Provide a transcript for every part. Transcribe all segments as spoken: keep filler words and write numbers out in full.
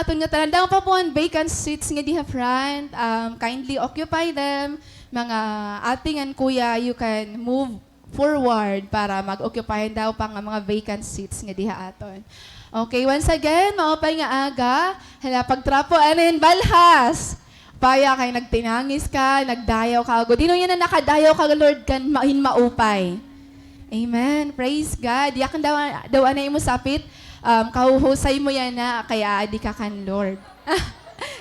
Aton nga tanan, damo pa po an vacant seats nga diha front. Um, kindly occupy them. Mga ate ngan kuya, you can move forward para mag-occupy daw pa nga mga vacant seats nga diha aton. Okay, once again, maupay nga aga. Hala, pagtrapo, ano yun, balhas? Paya kay nagtinangis ka, nagdayaw ka, agod. Dino yana nakadayaw ka, Lord, kan ma-, hin maupay. Amen. Praise God. Yakan daw, daw anay imo sapit, um, kahuhusay mo yana, kay aadi ka kan Lord.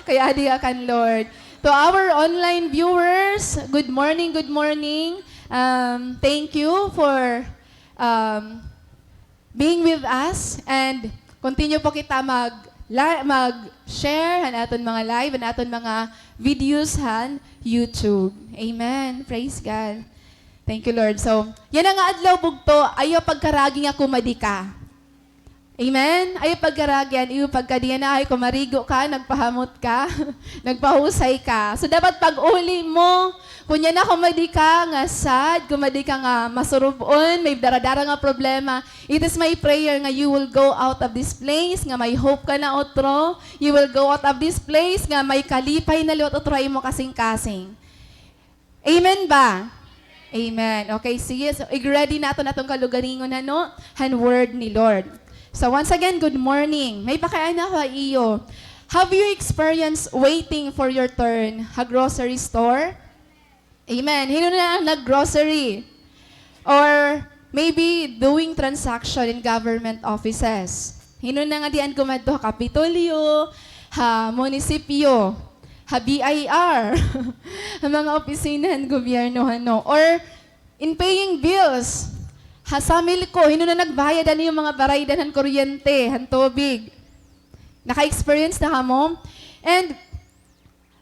Kay aadi ka kan Lord. To our online viewers, good morning, good morning. Um, thank you for, um, being with us, and continue po kita mag-, la-, mag-share han aton mga live, han aton mga videos han YouTube. Amen. Praise God. Thank you, Lord. So, yana nga adlaw, bugto, ayaw pagkaragi nga kumadi ka. Amen? Ayaw pagkaragi an iyo pagkadi yana, ay kumarigo ka, nagpahamot ka, nagpahusay ka. So, dapat pag-uli mo, Kon yana kumadi ka nga sad, kumadi ka nga masurub-on, may dara-dara nga problema, it is my prayer nga you will go out of this place nga may hope ka na utro. You will go out of this place nga may kalipay na liwat utro ha imo kasingkasing. Amen ba? Amen. Okay, sige. So, i-ready naton aton kalugaringon, ano, han word ni Lord. So, once again, good morning. May pakiana ko ha iyo. Have you experienced waiting for your turn ha grocery store? Amen. Hin-o na an nag-grocery? Or maybe doing transaction in government offices. Hin-o na nga diyan kumadto ha Kapitolyo, ha munisipyo, ha B I R, ha mga opisina han gobyerno, ano? Or in paying bills, ha Samilco, hin-o na nagbayad han iyo mga baraydan han kuryente, han tubig? Naka-experience na kamo? And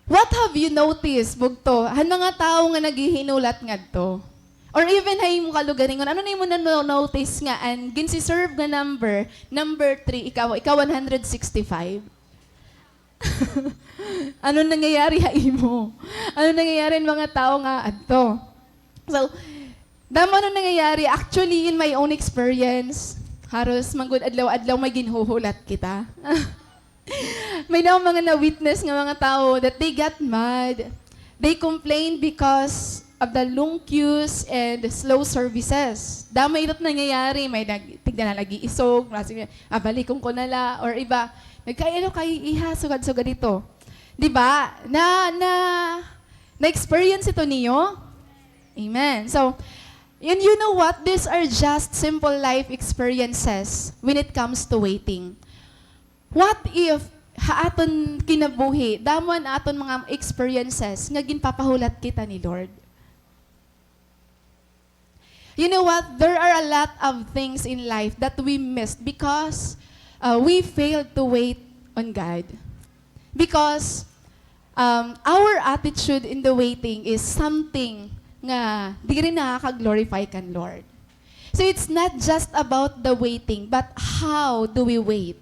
what have you noticed, bugto, han mga tawo nga naghihinulat ngadto? Or even ha imo kalugaringon, ano na imo na-notice nga an ginsi-serve nga number, number three, ikaw, ikaw one hundred sixty-five? Ano nangyayari ha imo? Ano nangyayari han mga tawo nga adto? So, damo ano nangyayari. Actually, in my own experience, haros man gud adlaw-adlaw may ginhuhulat kita. May daw mga na-witness nga mga tawo that they got mad. They complain because of the long queues and slow services. Damo ito nangyayari. May nag-, tigda na lagi isog, masig-, ah, balikon ko na la, or iba, nagkaiyaw kay iha, sugad-sugad ito. Di ba? Na, na, na-experience ito niyo? Amen. So, and you know what? These are just simple life experiences when it comes to waiting. What if ha aton kinabuhi, damo an aton mga experiences nga ginpapahulat kita ni Lord? You know what? There are a lot of things in life that we missed because, uh, we failed to wait on God. Because, um, our attitude in the waiting is something nga diri nakaka-glorify kan Lord. So it's not just about the waiting, but how do we wait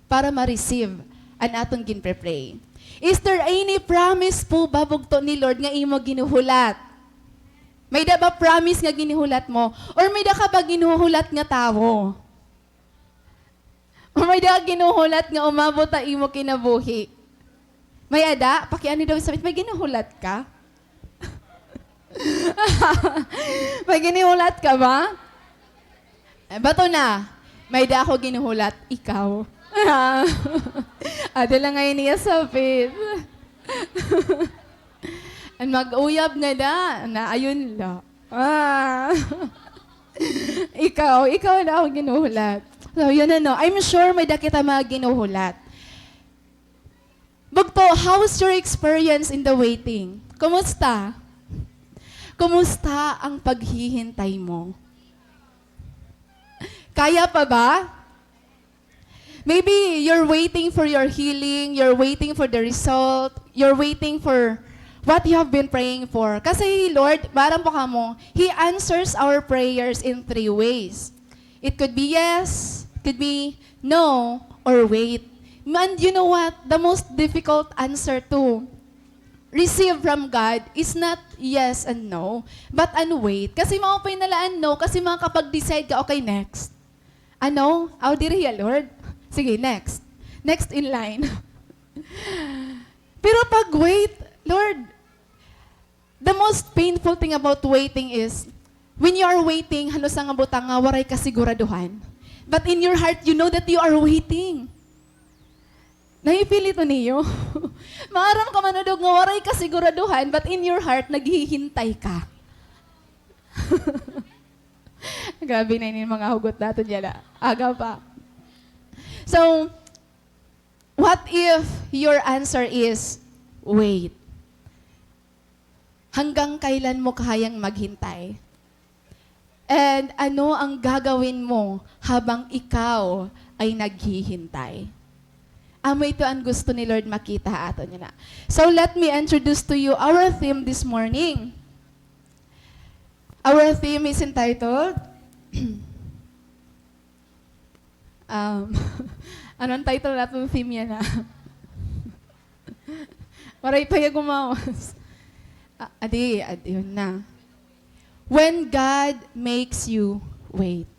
para ma-receive an aton ginpe-pray? Is there any promise po ba, bugto, ni Lord nga imo ginhuhulat? May-ada ba promise nga ginhuhulat mo? Or may-ada ka ba ginhuhulat nga tawo? Or may-ada ka ginhuhulat nga umabot ha imo kinabuhi? May-ada? Pakiani daw, sabi, may ginhuhulat ka? May ginhuhulat ka ba? Eh, bato na. May-ada ako ginhuhulat, ikaw. Ada la ngay-an niya sapit. An mag-uyab ngada, naayon la. Ah. Ikaw, ikaw na ako ginhuhulat. So, yun ano, I'm sure may-ada kita mga ginhuhulat. Bugto, how's your experience in the waiting? Kumusta? Kumusta ang paghihintay mo? Kaya pa ba? Maybe you're waiting for your healing, you're waiting for the result, you're waiting for what you have been praying for. Kasi Lord, maaram po kamo, He answers our prayers in three ways. It could be yes, could be no, or wait. And you know what? The most difficult answer to receive from God is not yes and no, but an wait. Kasi maupay na la an no, kasi makakapag-decide ka, okay, next. Ano? Aw, diri hiya, Lord. Sige, next. Next in line. Pero pag wait, Lord, the most painful thing about waiting is, when you are waiting, han usa nga butang nga waray kasiguraduhan. But in your heart, you know that you are waiting. Nahi-feel ito niyo? Maaram ka man, Dodog, nga waray kasiguraduhan, but in your heart, naghihintay ka. Grabe na ini mga hugot naton yana. Aga pa. So, what if your answer is, "Wait"? Hanggang kailan mo kayang maghintay? And ano ang gagawin mo habang ikaw ay naghihintay? Amo ito an gusto ni Lord makita ha aton yana. So let me introduce to you our theme this morning. Our theme is entitled, um, ano an title naton theme yana? Waray pa hiya gumawas. Ah, adi, adi, yun na. When God makes you wait.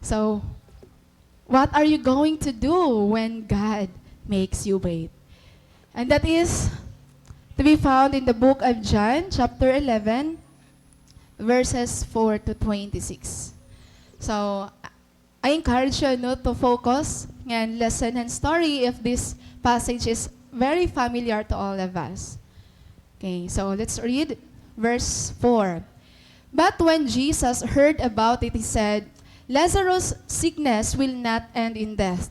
So, what are you going to do when God makes you wait? And that is to be found in the book of John, chapter eleven, verses four to twenty-six. So, I encourage you, no, to focus ngan listen han story if this passage is very familiar to all of us. Okay, so let's read verse four. But when Jesus heard about it, he said, "Lazarus' sickness will not end in death.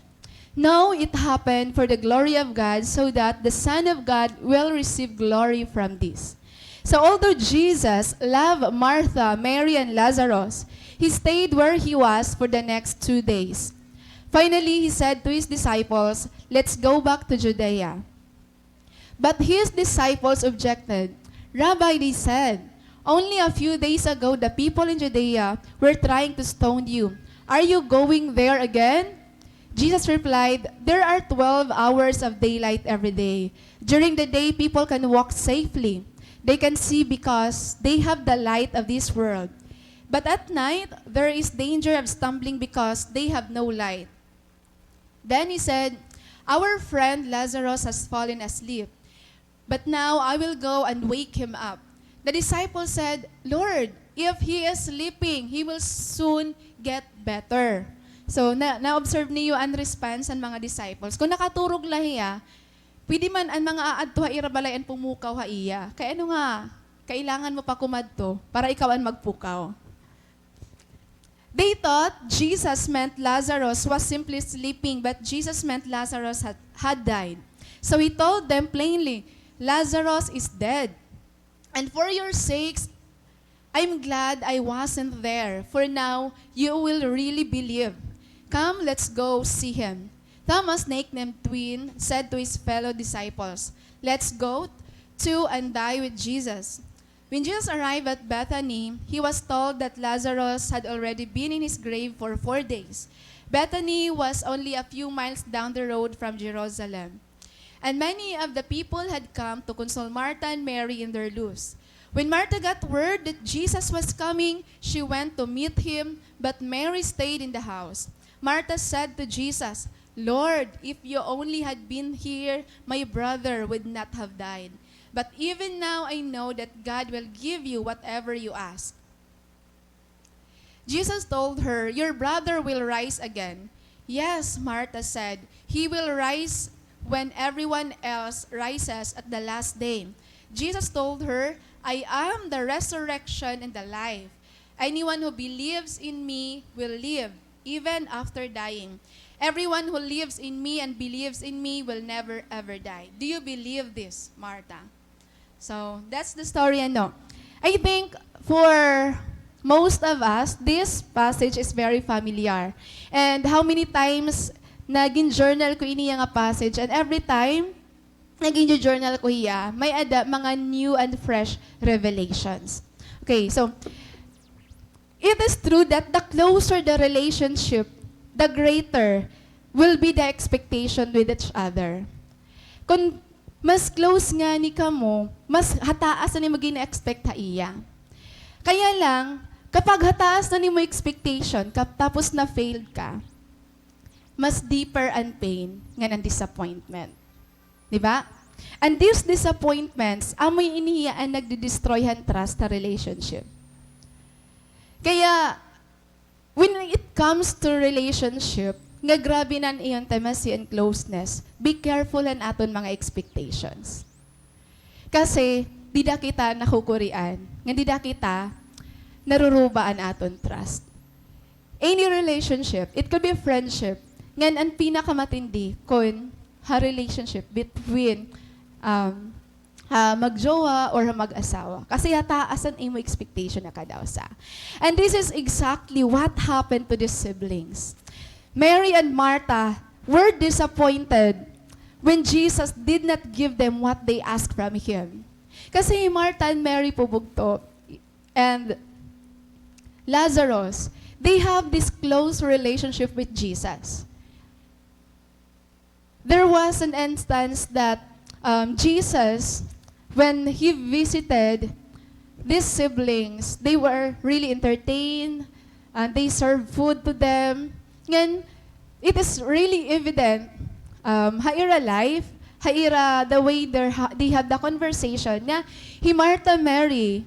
No, it happened for the glory of God, so that the Son of God will receive glory from this." So although Jesus loved Martha, Mary, and Lazarus, he stayed where he was for the next two days. Finally, he said to his disciples, "Let's go back to Judea." But his disciples objected. "Rabbi," they said, "only a few days ago the people in Judea were trying to stone you. Are you going there again?" Jesus replied, "There are twelve hours of daylight every day. During the day, people can walk safely. They can see because they have the light of this world. But at night, there is danger of stumbling because they have no light." Then he said, "Our friend Lazarus has fallen asleep. But now I will go and wake him up." The disciples said, "Lord, if he is sleeping, he will soon get better." So, na, na-observe niyo an response han mga disciples. Kung nakaturog la hiya, pwede man an mga aadto ha ira balay an pumukaw ha iya. Kay ano nga, kailangan mo pa kumadto para ikaw an magpukaw. They thought Jesus meant Lazarus was simply sleeping, but Jesus meant Lazarus had, had died. So he told them plainly, "Lazarus is dead. And for your sakes, I'm glad I wasn't there, for now you will really believe. Come, let's go see him." Thomas, nicknamed Twin, said to his fellow disciples, "Let's go too and die with Jesus." When Jesus arrived at Bethany, he was told that Lazarus had already been in his grave for four days. Bethany was only a few miles down the road from Jerusalem. And many of the people had come to console Martha and Mary in their loss. When Martha got word that Jesus was coming, she went to meet him, but Mary stayed in the house. Martha said to Jesus, "Lord, if you only had been here, my brother would not have died. But even now I know that God will give you whatever you ask." Jesus told her, "Your brother will rise again." "Yes," Martha said, "he will rise when everyone else rises at the last day." Jesus told her, "I am the resurrection and the life. Anyone who believes in me will live, even after dying. Everyone who lives in me and believes in me will never ever die." Do you believe this, Martha? So, that's the story, ano. I think for most of us, this passage is very familiar. And how many times na gin-journal ko ini nga passage, and every time na gin-journal ko hiya, may-ada mga new and fresh revelations. Okay, so, it is true that the closer the relationship, the greater will be the expectation with each other. Kon mas close ngani kamo, mas hataas an imo gina-expect ha iya. Kaya lang, kapag hataas na an imo expectation, kap-, tapos na-failed ka, mas deeper an pain ngan an disappointment. Di ba? And these disappointments, amo ini hiya an nagdi-destroy han trust ha relationship. Kaya, when it comes to relationship, nga grabe na an iyo intimacy and closeness, be careful han aton mga expectations. Kasi, dida kita nakukurian, nga dida kita naruruba an aton trust. Any relationship, it could be a friendship, ngan an pinakamatindi kon ha relationship between, um, ha magjowa or ha mag-asawa. Kasi hataas an imo expectation ha kada usa. And this is exactly what happened to these siblings. Mary and Martha were disappointed when Jesus did not give them what they asked from Him. Kasi hi Martha and Mary po bugto, and Lazarus, they have this close relationship with Jesus. There was an instance that, um, Jesus, when He visited these siblings, they were really entertained, and they served food to them. Ngan, it is really evident, um, ha ira life, ha ira, the way their ha-, they have the conversation, nga hi Martha, Mary,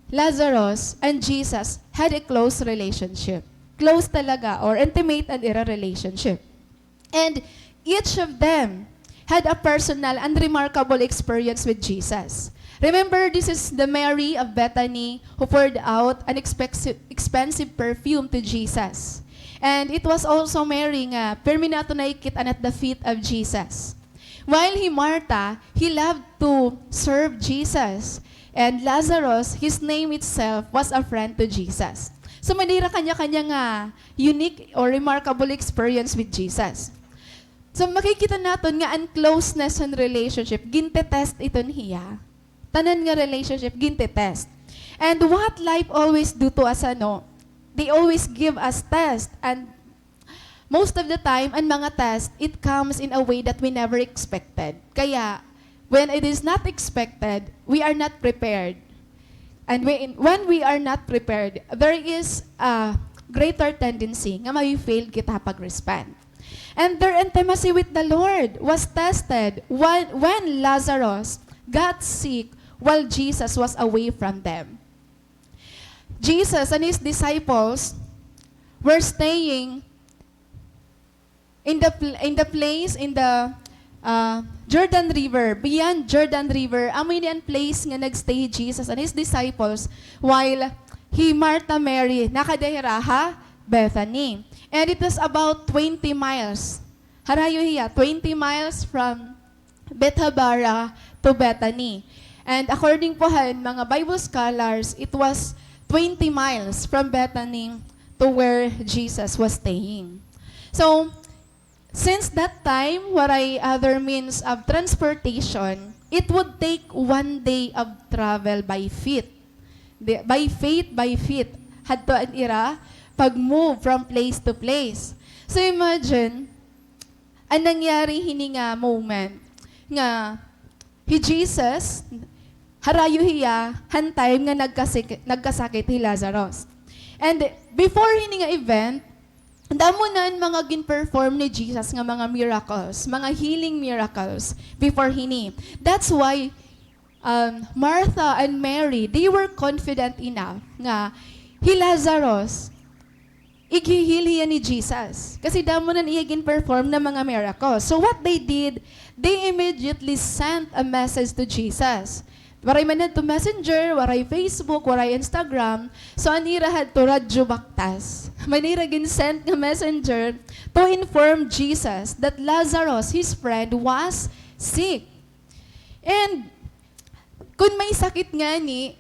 Lazarus, and Jesus had a close relationship. Close talaga or intimate an ira relationship. And each of them had a personal and remarkable experience with Jesus. Remember, this is the Mary of Bethany who poured out an expensive, expensive perfume to Jesus. And it was also Mary nga pirmi naton nakikit-an at the feet of Jesus. While hi Martha, he loved to serve Jesus. And Lazarus, his name itself, was a friend to Jesus. So, may ira kanya-kanya nga unique or remarkable experience with Jesus. So, makikita naton nga an closeness han relationship, gintetest iton hiya. Tanan nga relationship, gintetest. And what life always do to us, ano, they always give us test. And most of the time, an mga test, it comes in a way that we never expected. Kaya, when it is not expected, we are not prepared. And when, when we are not prepared, there is a greater tendency nga ma-fail kita pag-respond. And their intimacy with the Lord was tested when, when Lazarus got sick while Jesus was away from them. Jesus and his disciples were staying in the pl-, in the place, in the, uh, Jordan River, beyond Jordan River, amo ini an place nga nagstay hi Jesus and his disciples, while hi Martha, Mary, nakada hira ha Bethany. And it was about twenty miles. Harayo hiya, twenty miles from Bethabara to Bethany. And according po han mga Bible scholars, it was twenty miles from Bethany to where Jesus was staying. So, since that time, waray other means of transportation, it would take one day of travel by feet. Di, by faith, by feet. Hadto an ira pag-move from place to place. So, imagine, an nangyari hini nga moment nga hi Jesus, harayo hiya han time nga nagkasik-, nagkasakit hi Lazarus. And before hini nga event, damo na an mga gin-perform ni Jesus nga mga miracles, mga healing miracles before hini. That's why um, Martha and Mary, they were confident enough nga hi Lazarus, ighi-heal hiya ni Jesus. Kasi damo na an iya gin-perform na mga miracles. So what they did, they immediately sent a message to Jesus. Waray man hadto messenger, waray Facebook, waray Instagram. So an ira hadto radyo baktas. May nira gin-send nga messenger to inform Jesus that Lazarus, his friend, was sick. And kon may sakit ngani,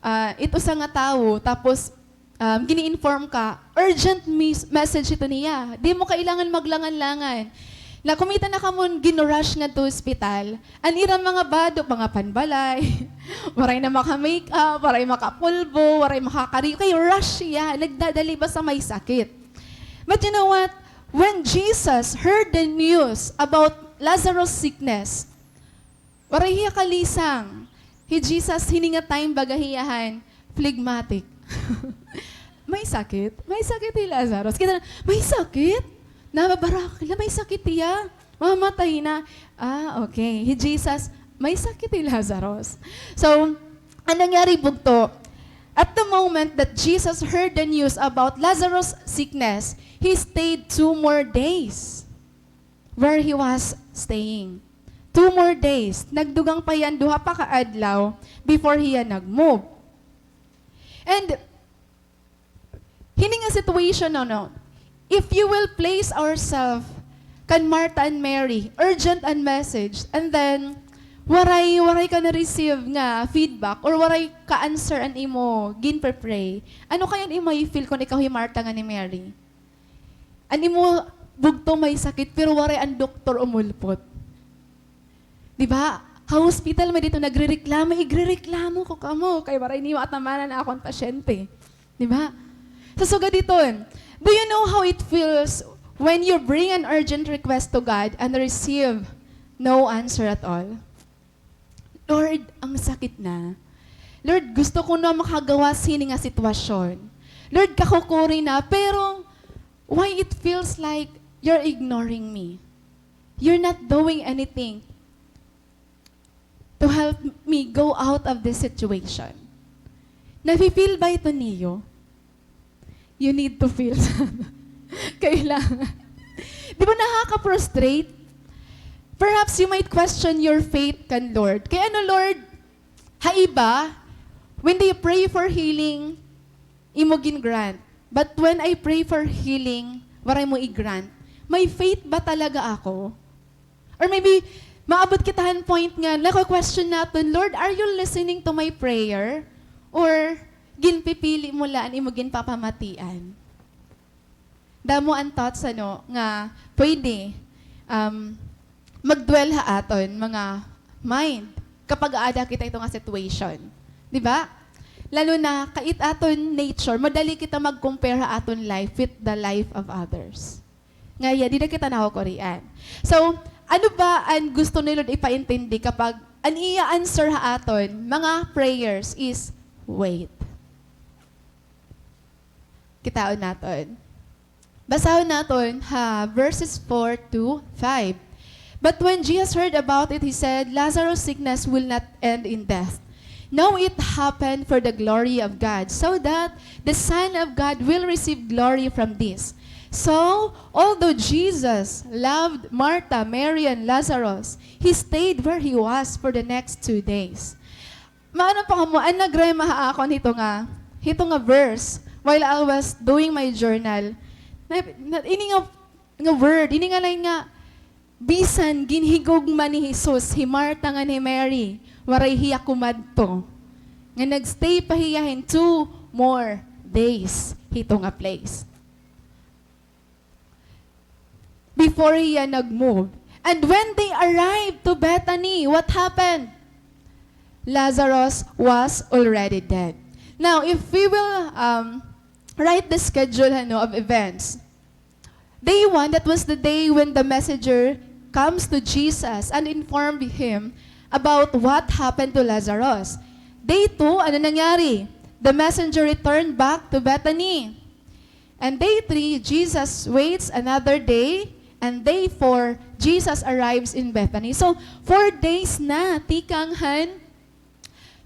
ah, it usa nga tawo, tapos, um, gini-inform ka, urgent mes-, message ito niya. Di mo kailangan maglangan-langan. Na kumita na kamo nga gin-rush ngadto ospital, an ira mga bado, mga panbalay, waray na maka-makeup, waray makapulbo, waray makakari-, kay rush siya, nagdadali basta may sakit. But you know what? When Jesus heard the news about Lazarus' sickness, waray hiya kalisang. Hi Jesus, hini nga time, baga hiya han phlegmatic. May sakit? May sakit hi Lazarus. Kita na, may sakit? Nababarakil na, may sakit hiya. Mamatay na. Ah, okay. Hi Jesus, may sakit hi Lazarus. So, an nangyari bugto, at the moment that Jesus heard the news about Lazarus' sickness, he stayed two more days where he was staying. Two more days. Nagdugang pa hiya hin duha pa ka adlaw before hiya nag-move. And hini nga situation, no, no, if you will place ourselves kan Martha and Mary, urgent an message, and then, waray, waray ka na-receive nga feedback or waray ka-answer an imo ginpe-pray. Ano kaya an imo i-feel kon ikaw hi Martha ngan hi Mary? An imo bugto may sakit, pero waray an doktor umulpot. Di ba? Ha hospital, may didto nagrereklamo, igrereklamo ko kamo, kay waray niyo atamanan an akon pasyente. Di ba? Sa sugad hiton, do you know how it feels when you bring an urgent request to God and receive no answer at all? Lord, ang sakit na. Lord, gusto ko na makagawas hini nga sitwasyon. Lord, kakukuri na, pero why it feels like you're ignoring me? You're not doing anything to help me go out of this situation. Nafe-feel ba ito niyo? You need to feel. Kailangan. Di ba nakaka-frustrate? Perhaps you might question your faith kan Lord. Kay ano, Lord, ha iba, when they pray for healing, imo gin-grant. But when I pray for healing, waray mo i-grant. May faith ba talaga ako? Or maybe, maabot kita han point nga, nako-question naton, "Lord, are you listening to my prayer? Or ginpipili mo la an imo ginpapamatian?" Damo an thoughts, ano, nga pwede, um, mag-dwell ha aton mga mind kapag aada kita hito nga situation. Di ba? Lalo na, kay it aton nature, madali kita mag-compare ha aton life with the life of others. Nga iya, dida kita nakukurian. So, ano ba an gusto ni Lord ipaintindi kapag an iya answer ha aton mga prayers is wait? Kitaon naton. Basahon naton ha verses four to five. But when Jesus heard about it, he said, "Lazarus' sickness will not end in death. No, it happened for the glory of God, so that the Son of God will receive glory from this." So, although Jesus loved Martha, Mary, and Lazarus, he stayed where he was for the next two days. Maano pa kamo, an nagrema ha akon hito nga, hito nga verse, while I was doing my journal, na, na, ini nga, nga word, ini nga line nga, bisan ginhigugma ni Jesus hi Martha ngan hi Mary, waray hiya kumadto. Nga nag-stay pa hiya hin two more days hito nga place before hiya nag-move. And when they arrived to Bethany, what happened? Lazarus was already dead. Now, if we will, um, write the schedule, ano, of events, day one, that was the day when the messenger comes to Jesus and informed him about what happened to Lazarus. Day two, ano nangyari? The messenger returned back to Bethany. And day three, Jesus waits another day. And day four, Jesus arrives in Bethany. So, four days na tikang han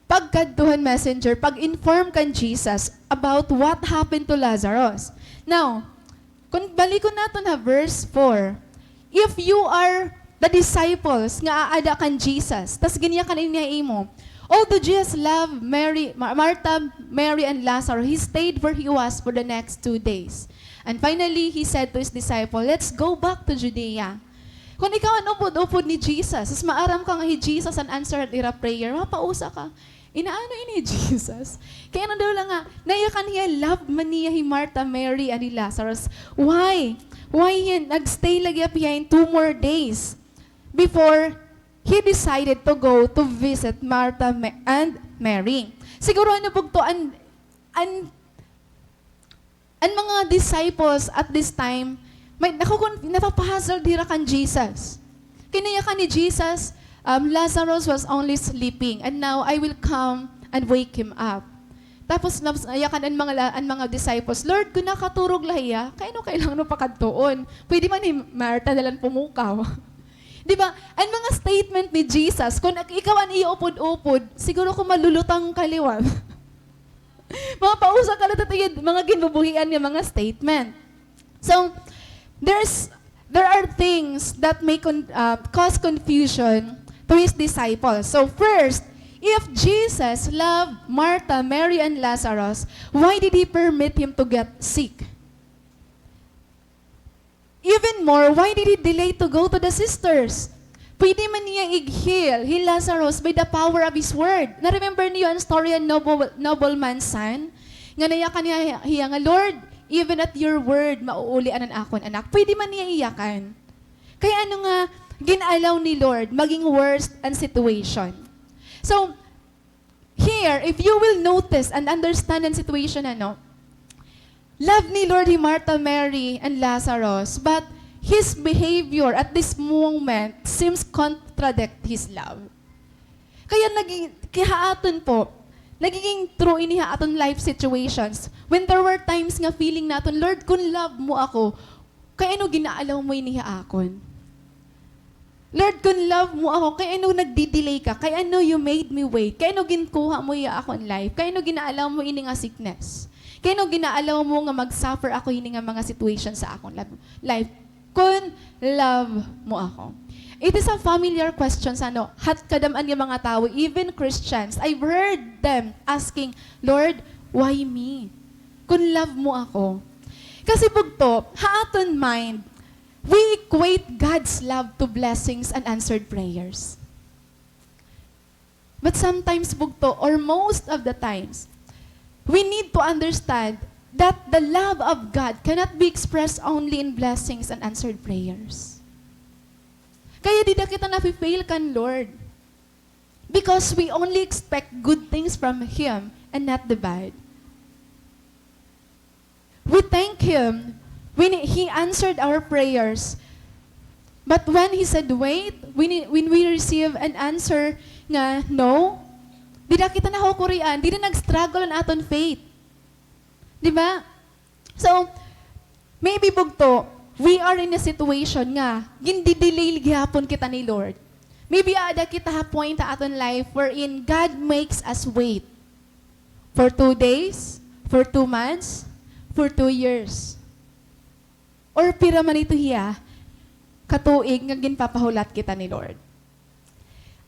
pagkadto han messenger, pag-inform kan Jesus about what happened to Lazarus. Now, kon balikon naton ha verse four, if you are the disciples nga aada kan Jesus, tas ginyakan ini ha imo, although Jesus loved Mary, Ma-, Martha, Mary, and Lazarus, he stayed where he was for the next two days. And finally, he said to his disciple, "Let's go back to Judea." Kon ikaw an upod-upod ni Jesus, tas maaram ka nga hi Jesus an answer han ira prayer, mapausa ka. Inaano ini hi Jesus? Kay ano daw la nga, nayakan hiya, love man niya hi Martha, Mary, and hi Lazarus. Why? Why hin, nag-stay la gihap hiya hin two more days before he decided to go to visit Martha Ma-, and Mary. Siguro ano bugto an, an An mga disciples at this time, may, nakukun-, napapahazel hira kan Jesus. Kay nayakan ni Jesus, um, "Lazarus was only sleeping, and now I will come and wake him up." Tapos, nas-, nayakan an mga la-, an mga disciples, "Lord, kon nakaturog la hiya, kay ano kailangan mo pakadtuon? Pwede man hi Martha na lang pumukaw." Di ba? An mga statement ni Jesus, kon ak-, ikaw an iya upod-upod, siguro kon malulutang ka liwat. Mapausa ka liwat ha iya mga ginbubuhian nga mga statement. So, there's, there are things that may con-, uh, cause confusion to his disciples. So, first, if Jesus loved Martha, Mary, and Lazarus, why did he permit him to get sick? Even more, why did he delay to go to the sisters? Pwede man niya ig-heal hi Lazarus by the power of his word. Na-remember niyo an story an noble-, nobleman's son? Nga nayakan niya hiya nga, "Lord, even at your word, mauulian an akon anak." Pwede man niya iyakan. Kay ano nga, gin-allow ni Lord maging worse an situation. So, here, if you will notice and understand an situation, ano, love ni Lord hi Martha, Mary, and Lazarus, but his behavior at this moment seems contradict his love. Kaya naging, kaya ha aton po, nagiging true ini ha aton life situations. When there were times nga feeling naton, "Lord, kon love mo ako, kay ano gin-allow mo ini ha akon? Lord, kon love mo ako, kay ano nagdi-delay ka? Kay ano you made me wait? Kay ano ginkuha mo ha akon life? Kay ano gin-allow mo ini nga sickness? Kay ano gin-allow mo nga mag-suffer ako hini nga mga situation sa akon lab-, life? Kon love mo ako." It is a familiar question sa, ano, hat kadam-an nga mga tawo, even Christians. I've heard them asking, "Lord, why me? Kon love mo ako." Kasi bugto, ha aton mind, we equate God's love to blessings and answered prayers. But sometimes, bugto, or most of the times, we need to understand that the love of God cannot be expressed only in blessings and answered prayers. Kaya dida kita nafe-fail kan Lord. Because we only expect good things from Him and not the bad. We thank Him when He answered our prayers. But when He said, "Wait," when, when we receive an answer nga no, dida kita nahukurian, dida nag-struggle an aton faith. Di ba? So, maybe bugto, we are in a situation nga gindi-delay gihapon kita ni Lord. Maybe aada kita ha point ha aton life wherein God makes us wait for two days, for two months, for two years. Or pira man ito hiya ka tuig nga ginpapahulat kita ni Lord.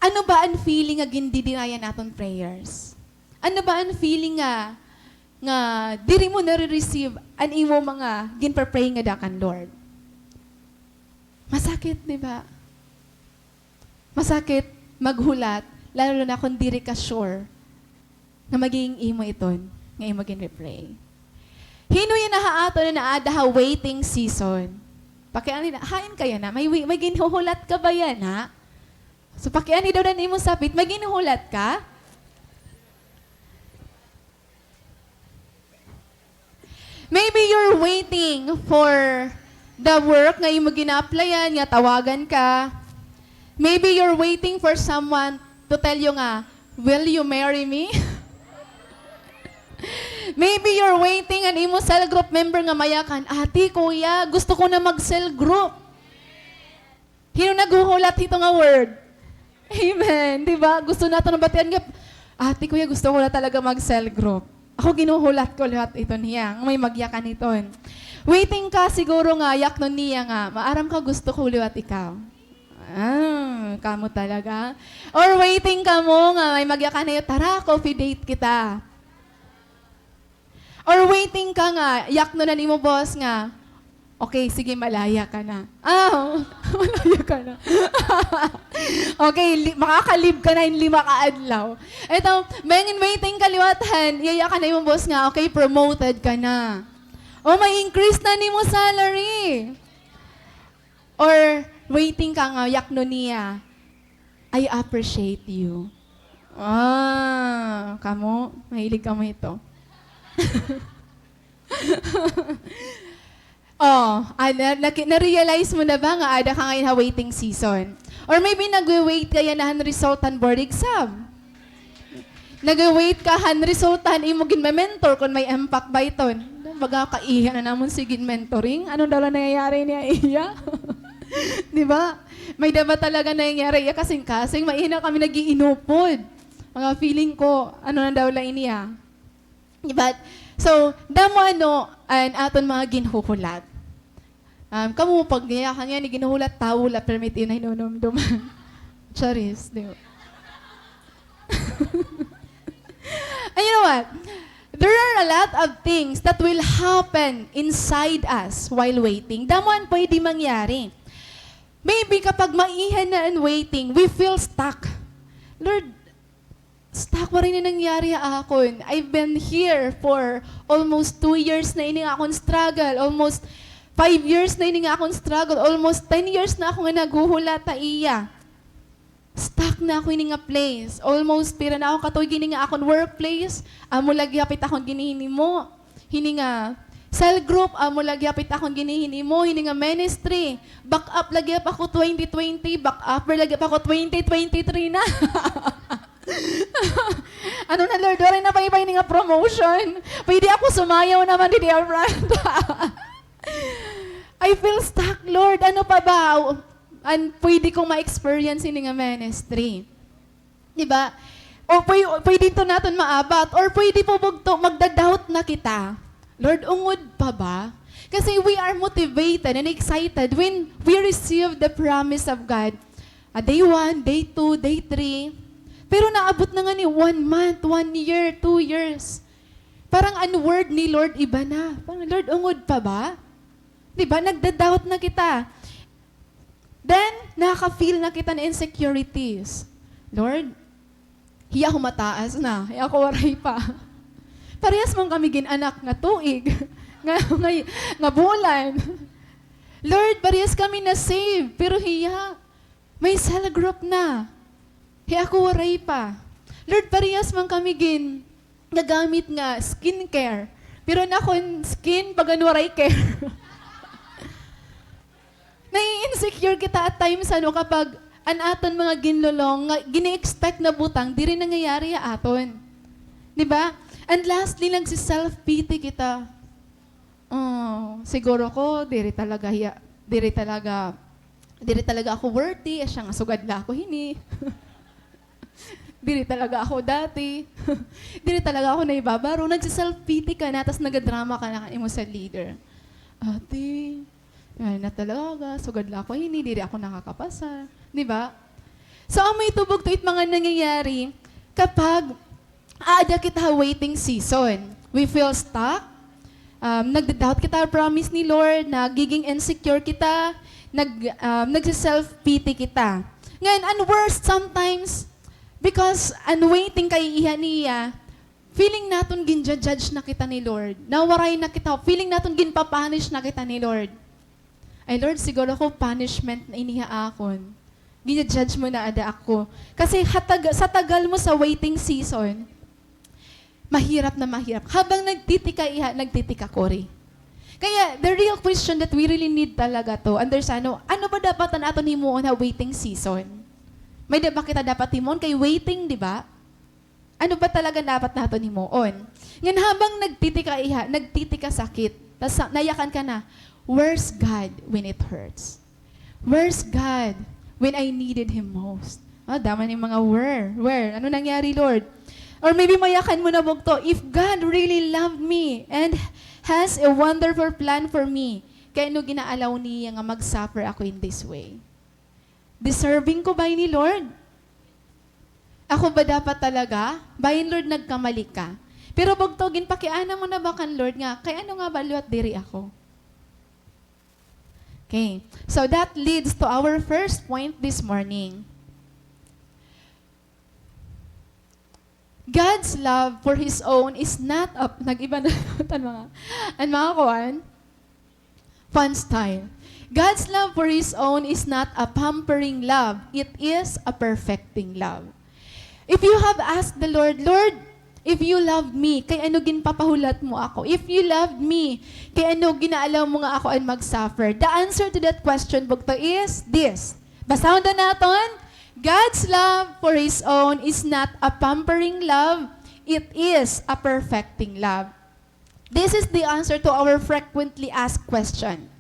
Ano ba an feeling nga gindi-deny an aton prayers? Ano ba an feeling nga, nga diri mo nare-receive an imo mga ginpa-pray ngada kan Lord? Masakit, di ba? Masakit maghulat, lalo na kon diri ka sure nga magiging imo iton nga imo ginre-pray. Hin-o yana ha aton nga aada ha waiting season? Pakiani na, hain ka yana? May wi-, may ginhuhulat ka ba yana? So, pakiani daw an imo sapit, may ginhuhulat ka? Maybe you're waiting for the work nga imo gina-applyan, nga tawagan ka. Maybe you're waiting for someone to tell you nga, "Will you marry me?" Maybe you're waiting an imo cell group member nga mayakan, "Ate, kuya, gusto ko na mag-cell group." Hin-o naghuhulat hito nga word? Amen. Di ba? Gusto naton nabatian nga, "Ate, kuya, gusto ko na talaga mag-cell group." Ako, ginhuhulat ko liwat iton hiya, nga may magyakan hiton. Waiting ka siguro nga yaknon niya nga, "Maaram ka, gusto ko liwat ikaw." Ah, kamo talaga. Or waiting kamo nga may magyakan hiya, "Tara, coffee date kita." Or waiting ka nga, yaknon an imo boss nga, "Okay, sige, malaya ka na." Ah, malaya ka na. Okay, li-, makaka-leave ka na hin lima ka adlaw. Ito, bangin waiting ka liwat han, yayakan na imo boss nga, "Okay, promoted ka na." O, may increase na an imo salary. Or waiting ka nga, yaknon niya, "I appreciate you." Ah, kamo, mahilig kamo hito. Oh, ah, na-, na-, na-realize mo na ba nga aada ka ngayon ha waiting season? Or maybe nagwe-wait ka yana han result han board exam. Nagwe-wait ka han resulta han imo ginme-mentor kon may impact ba iton. Baga kaiha na namon sige hin mentoring. Ano daw la nangyayari niya iya? Di ba? May-ada ba talaga nangyari iya kasingkasing, may-ada kami nag-iinupod. Mga feeling ko, ano na daw la ini, ah. But, so, damo ano, an aton mga ginhuhulat. Um, kamo, pag niya kanya ni ginhuhulat, tawo la, permit ina hinunumdum. Charis, di ba? And you know what? There are a lot of things that will happen inside us while waiting. Damo an pwede mangyari. Maybe kapag maiha na an waiting, we feel stuck. Lord, stuck, waray ini nangyari ha akon. I've been here for almost two years na ini nga akon struggle. Almost five years na ini nga akon struggle. Almost ten years na ako nga naghuhulat ha iya. Stuck na ako hini nga place. Almost pira na ako katuig hini nga akon workplace. Amo la gihap it akon ginihinimo. Hini nga cell group, amo la gihap it akon ginihinimo. Hini nga ministry. Back up la gihap ako twenty twenty, back upper la gihap ako twenty twenty-three na. Ano na, Lord, waray na pa iba hini nga promotion. Pwede ako sumayaw naman didi ha front. I feel stuck, Lord. Ano pa ba an pwede kong ma-experience hini nga ministry? Di ba? O pwede, pwede ito naton maabat. Or pwede po bugto, magda-doubt na kita. Lord, ungod pa ba? Kasi we are motivated and excited when we receive the promise of God. Ah, day one, day two, day three. Pero naabot na ngani one month, one year, two years. Parang an word ni Lord iba na. Parang, Lord, ungod pa ba? Di ba? Nagda-doubt na kita. Then, nakaka-feel na kita hin insecurities. Lord, hiya ako mataas na, hiya ako waray pa. Parehas man kami gin-anak nga tuig, nga, nga, nga bulan. Lord, parehas kami na-save, pero hiya, may cell group na. Hiya ako waray pa. Lord, parehas man kami gin-, gagamit nga skincare, pero an akon skin, bagan waray care. Nai-insecure kita at times, ano, kapag an aton mga ginlolong, nga gini-expect na butang, diri nangyayari ha aton. Di ba? And lastly, nagsi-self-pity kita. Oh, siguro ko, diri talaga hiya, diri talaga, diri talaga ako worthy, asya nga sugad la ako hini. Diri talaga ako dati. Diri talaga ako naibabaro. Nagsi-self-pity ka na, tas nagadrama ka na kan imo sa leader. Ate, ay na talaga, sugad la ako hini, diri ako nakakapasa. Di ba? So, amo ito bugto it mga nangyayari kapag aada kita ha waiting season. We feel stuck. Um, nagda-doubt kita ha promise ni Lord, nagiging insecure kita, nag-, um, nagsi-self-pity kita. Ngayon, an worst sometimes, because an waiting kay iha niya, feeling naton ginja-judge na kita ni Lord. Nawaray na kita, feeling naton ginpa-punish na kita ni Lord. Ay, Lord, siguro ko punishment na ini ha akon. Gina-judge mo na ada ako. Kasi ha tag-, sa tagal mo sa waiting season, mahirap na mahirap. Habang nagtitika iha, nagtitika kuri. Kaya, the real question that we really need talaga to understand, no, ano ba dapat an aton himuon ha waiting season? May-ada ba kita dapat himuon kay waiting, di ba? Ano ba talaga dapat naton himuon? Ngan habang nagtitika iha, nagtitika sakit, tas sa-, nayakan ka na, "Where's God when it hurts? Where's God when I needed Him most?" Ah, damo ni mga where, where? Ano nangyari, Lord? Or maybe mayakan mo na bugto, "If God really loved me and has a wonderful plan for me, kay ano gina-allow niya nga mag-suffer ako in this way?" Deserving ko ba ini, Lord? Ako ba dapat talaga? Bahin, Lord, nagkamali ka. Pero bugto, ginpakiana mo na ba kan Lord nga, kay ano nga ba liwat diri ako? Okay. So that leads to our first point this morning. God's love for His own is not a, nag-iba na an mga, an mga kuan, fun style. God's love for His own is not a pampering love. It is a perfecting love. If you have asked the Lord, "Lord, if you loved me, kay ano ginpapahulat mo ako? If you loved me, kay ano gina-allow mo nga ako an mag-suffer?" The answer to that question, bugto, is this. Basahon daw naton, God's love for His own is not a pampering love, it is a perfecting love. This is the answer to our frequently asked question.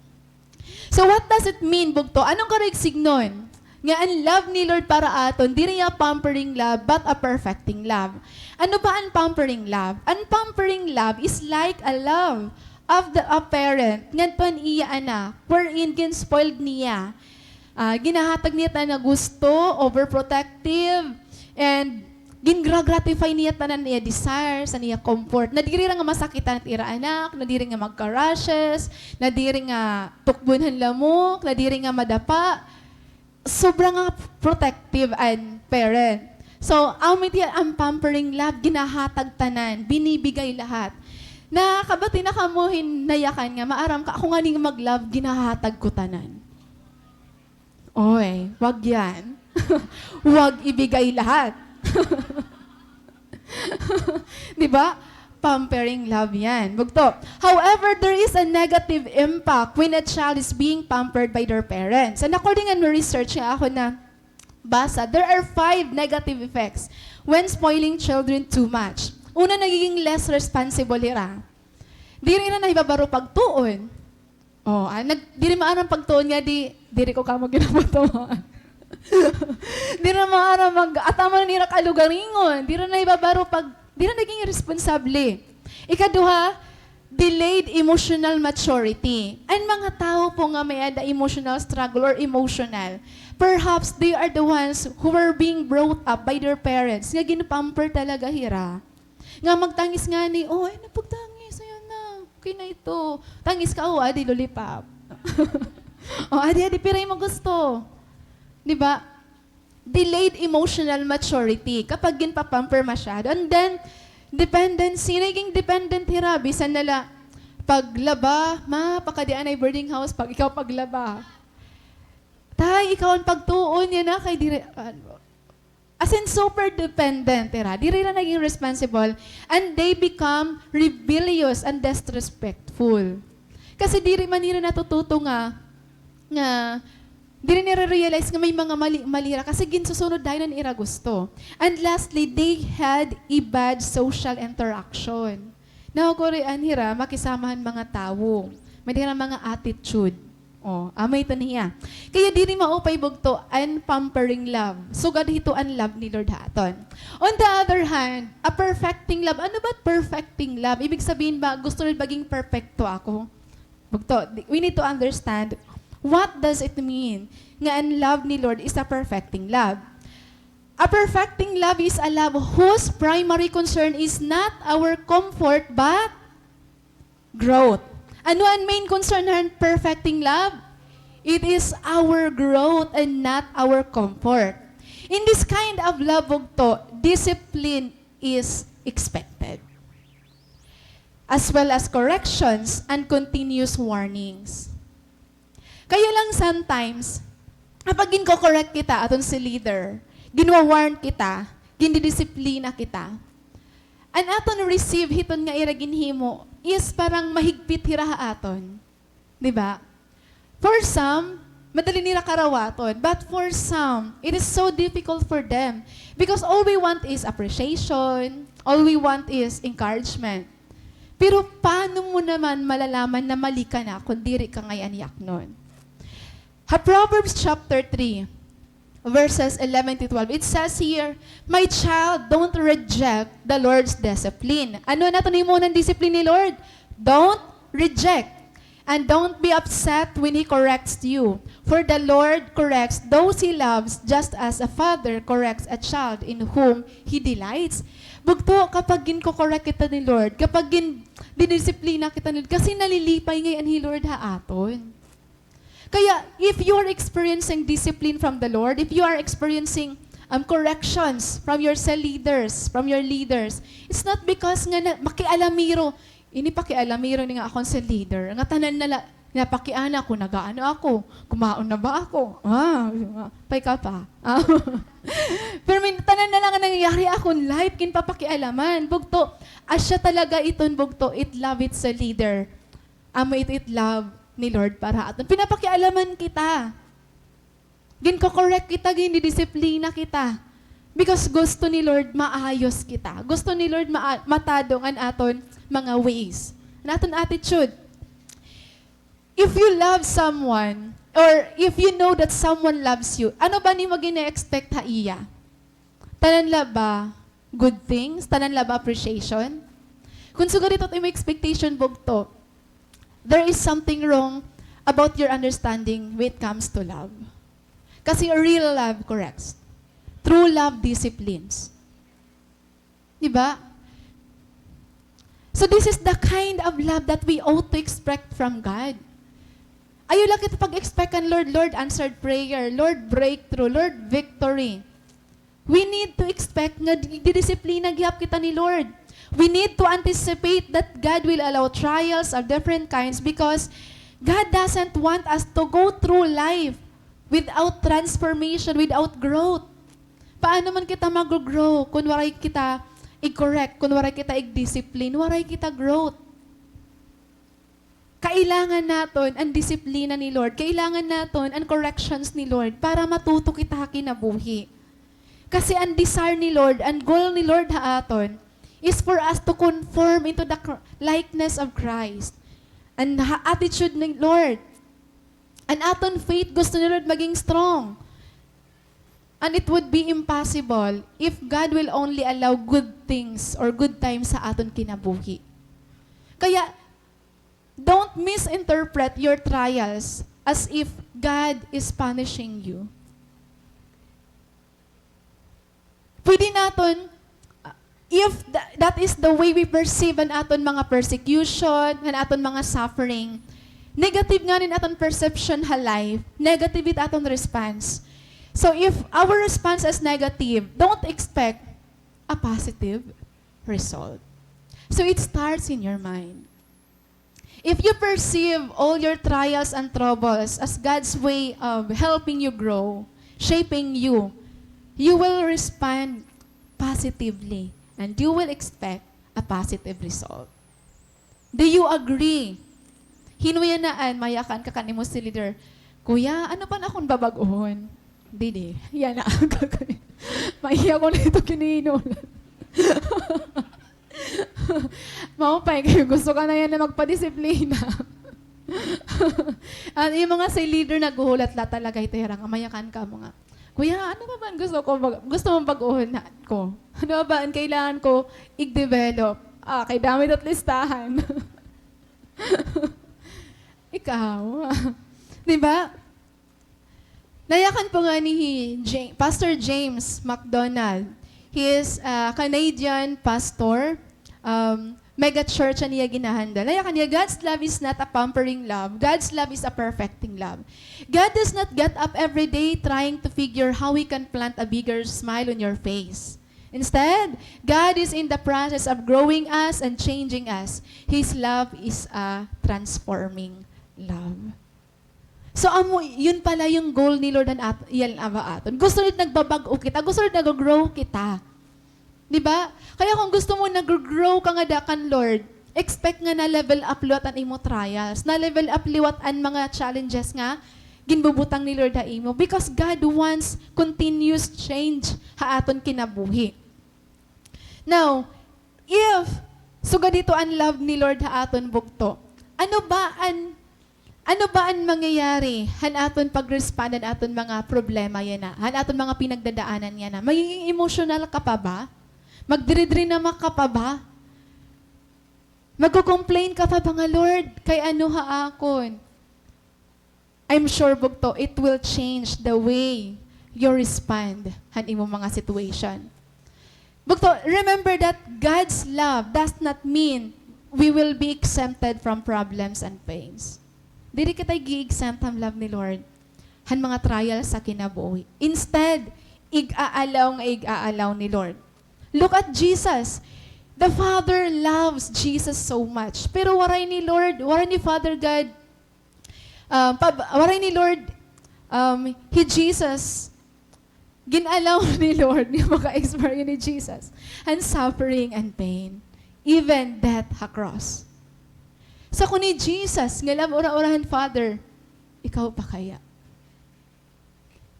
So what does it mean, bugto? Ano an kasignon? Nga an love ni Lord para aton, diri nga pampering love, but a perfecting love. Ano ba an pampering love? An pampering love is like a love of the, a parent ngadto han iya anak, wherein gin-spoiled niya. Ah, ginahatag niya tanan nga gusto, overprotective, and gingra-gratify niya tanan iya desires, an iya comfort. Nadiri ra nga masakitan it ira anak, nadiri nga magka-rashes, nadiri nga tukbon han lamok, nadiri nga madapa. Sobra nga protective an parent. So, amo ito an pampering love, ginahatag tanan, binibigay lahat. Nakabati na kamo hin nayakan nga, maaram ka, ako ngani nga mag-love, ginahatag ko tanan. Oy, wag yan. Wag ibigay lahat. Di ba? Pampering love yan. Bugto. However, there is a negative impact when a child is being pampered by their parents. And according to research nga ako nabasa, there are five negative effects when spoiling children too much. Una, nagiging less responsible hira. Diri na hira nahibabaro pagtuon. Oh, ah, nag-, diri maaram pagtuon nga di, diri ko kamo ginapatamaan. Diri na maaram mag-, ataman nira kalugaringon. Diri na hibabaro pag, diri na naging responsable. Ikaduha, delayed emotional maturity. An mga tawo po nga may-ada emotional struggle or emotional, perhaps they are the ones who were being brought up by their parents, nga ginpamper talaga hira. Nga magtangis ngani, "Oh, ay, napagtangis, ayan na. Okay na ito." Tangis ka, "Oh, adi lollipop." "Oh, adi, adi, pira imo gusto?" Di ba? Delayed emotional maturity kapag ginpapamper masyado. And then, dependency, naging dependent hira, bisan na la paglaba, "Ma, pakadi anay boarding house, pag ikaw paglaba." Tay, ikaw an pagtuon niya na kay dire-, ano, As in, super dependent hira. Diri hira naging responsible, and they become rebellious and disrespectful. Kasi diri man nira natututo nga, nga diri nira realize nga may mga mali, mali hira kasi ginsusunod dayon an ira gusto. And lastly, they had a bad social interaction. Nahukurian hira makisama han mga tawo. May-ada hira mga attitude. Oh, amo ito niya. Kaya diri maupay bugto an pampering love. Sugad hito an love ni Lord ha aton. On the other hand, a perfecting love. Ano ba perfecting love? Ibig sabihin ba, gusto Lord maging perpekto ako? Bugto, di-, we need to understand, what does it mean nga an love ni Lord is a perfecting love? A perfecting love is a love whose primary concern is not our comfort but growth. Ano an main concern han perfecting love? It is our growth and not our comfort. In this kind of love, bugto, discipline is expected, as well as corrections and continuous warnings. Kaya lang sometimes, kapag ginko-correct kita aton si leader, ginwa-warn kita, gindidisiplina kita, an aton receive hiton nga ira ginhimo is parang mahigpit hira ha aton. Di ba? For some, madali nira karawaton. But for some, it is so difficult for them. Because all we want is appreciation, all we want is encouragement. Pero paano mo naman malalaman na mali ka na kung diri ka ngay-an yaknon? Ha Proverbs chapter three, verses eleven to twelve, it says here, "My child, don't reject the Lord's discipline." Ano na ito an imo nga discipline ni Lord? Don't reject. "And don't be upset when He corrects you. For the Lord corrects those He loves, just as a father corrects a child in whom he delights." Bugto, kapag ginko-correct kita ni Lord, kapag gin-, didisiplina kita ni Lord, kasi nalilipay ngay-an hi Lord ha aton. Kaya, if you are experiencing discipline from the Lord, if you are experiencing, um, corrections from your cell leaders, from your leaders, it's not because nga na, makialamero, ini pakialamero ni nga akon cell leader, nga tanan na la, napakiana ko, nagaano ako, kumaon na ba ako? Ah, pay ka pa. Ah. Pero may, tanan na la nga nangyayari akon life, ginpapakialaman. Bugto, asya talaga iton bugto, it love it sa leader. Amo it, it love ni Lord para aton. Pinapakialaman kita. Ginko-correct kita, gindidisiplina kita. Because gusto ni Lord maayos kita. Gusto ni Lord ma-, matadong an aton mga ways. An aton attitude. If you love someone, Or if you know that someone loves you, ano ba an imo gina-expect ha iya? Tanan la ba good things? Tanan la ba appreciation? Kon sugad ito it imo expectation, bugto, there is something wrong about your understanding when it comes to love. Kasi real love corrects. True love disciplines. Di ba? So this is the kind of love that we ought to expect from God. Ayaw la kita pag-expect kan Lord, "Lord, answered prayer. Lord, breakthrough. Lord, victory." We need to expect nga di-, didisiplina gihap kita ni Lord. We need to anticipate that God will allow trials of different kinds because God doesn't want us to go through life without transformation, without growth. Paano man kita mag-grow kon waray kita i-correct, kon waray kita i-discipline, waray kita growth. Kailangan naton an disiplina ni Lord. Kailangan naton an corrections ni Lord para matuto kita ha kinabuhi. Kasi an desire ni Lord, an goal ni Lord ha aton, is for us to conform into the cr-, likeness of Christ. An ha-, attitude ni Lord, an aton faith gusto ni Lord maging strong. And it would be impossible if God will only allow good things or good times sa aton kinabuhi. Kaya, don't misinterpret your trials as if God is punishing you. Pwede naton, uh, if tha-, that is the way we perceive an aton mga persecution, an aton mga suffering, negative ngani an aton perception ha life, negative it aton response. So if our response is negative, don't expect a positive result. So it starts in your mind. If you perceive all your trials and troubles as God's way of helping you grow, shaping you, you will respond positively and you will expect a positive result. Do you agree? Hin-o yana an mayakan ka kan imo cell leader, "Kuya, ano pa an akon babag-ohon?" Didi, yana. Maiya ko na ito kininulan. Maupay kay gusto ka na yana magpadisiplina. An imo nga cell leader naghuhulat la talaga ito hira nga mayakan ka mga, "Kuya, ano pa ba an gusto ko bag-, gusto mong bag-ohon na ko? Ano pa ba an kailangan ko i-develop?" Ah, kay damo it listahan. Ikaw. Di ba? Nayakan po ngani hi Ja-, Pastor James McDonald. He is a Canadian pastor. Um, mega church an iya ginhahandle. Nayakan niya, "God's love is not a pampering love. God's love is a perfecting love. God does not get up every day trying to figure how He can plant a bigger smile on your face. Instead, God is in the process of growing us and changing us. His love is a transforming love." So, amo, yun pala yung goal ni Lord han at-, iyan aba aton. Gusto niya nagbabag-o kita, gusto niya nag-grow kita. Di ba? Kaya kung gusto mo nag-grow ka ngada kan Lord, expect nga na-level up liwat an imo trials, na-level up liwat an mga challenges nga ginbubutang ni Lord ha imo. Because God wants continuous change ha aton kinabuhi. Now, if sugad ito an love ni Lord ha aton bugto, ano ba an, ano ba an mangyayari han aton pag-respond han aton mga problema yana, han aton mga pinagdadaanan yana? Magiging emotional ka pa ba? Magdiridrama ka pa ba? Magko-complain ka pa ba nga, "Lord, kay ano ha akon?" I'm sure, bugto, it will change the way you respond han imo mga situation. Bugto, remember that God's love does not mean we will be exempted from problems and pains. Diri kita gi-exempt han love ni Lord han mga trials sa kinabuhi. Instead, ig-aalaw nga ig-aalaw ni Lord. Look at Jesus. The Father loves Jesus so much. Pero waray ni Lord, waray ni Father God, um, pab-, waray ni Lord, um, hi Jesus, gin-allow ni Lord nga maka-experience ni Jesus han suffering and pain, even death ha cross. So, kun hi Jesus nga love ura-ura han Father, ikaw pa kaya?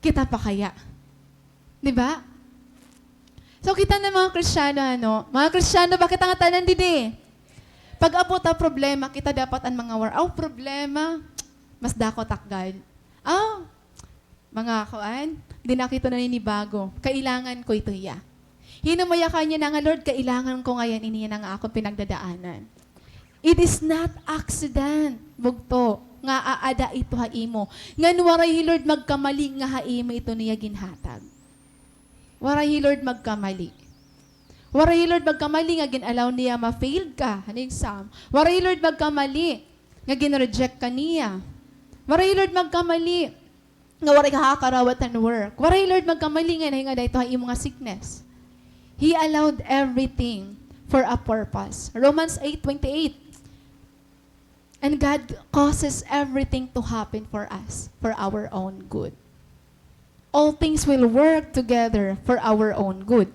Kita pa kaya? Di ba? So, kita na mga Kristiyano, ano? Mga Kristiyano, bakit an ngatanan didi? Pag-abot ha problema, kita dapat an mga war-, "Aw, problema, mas dako takgal." Ah, mga kuan, di na ako ito naninibago. Kailangan ko ito iya. Hinumayakan niya na nga, "Lord, kailangan ko ngayan ini na nga akon pinagdadaanan." It is not accident, bugto, nga aada ito ha imo. Ngan waray hi Lord magkamali nga ha imo ito niya ginhatag. Waray hi Lord magkamali. Waray hi Lord magkamali nga gin-allow niya ma-fail ka han exam. Waray hi Lord magkamali nga gin-reject ka niya. Waray hi Lord magkamali nga waray ka nakakarawat han work. Waray hi Lord magkamali nga nahinga dayto ha imo nga sickness. He allowed everything for a purpose. Romans eight twenty-eight. And God causes everything to happen for us, for our own good. All things will work together for our own good.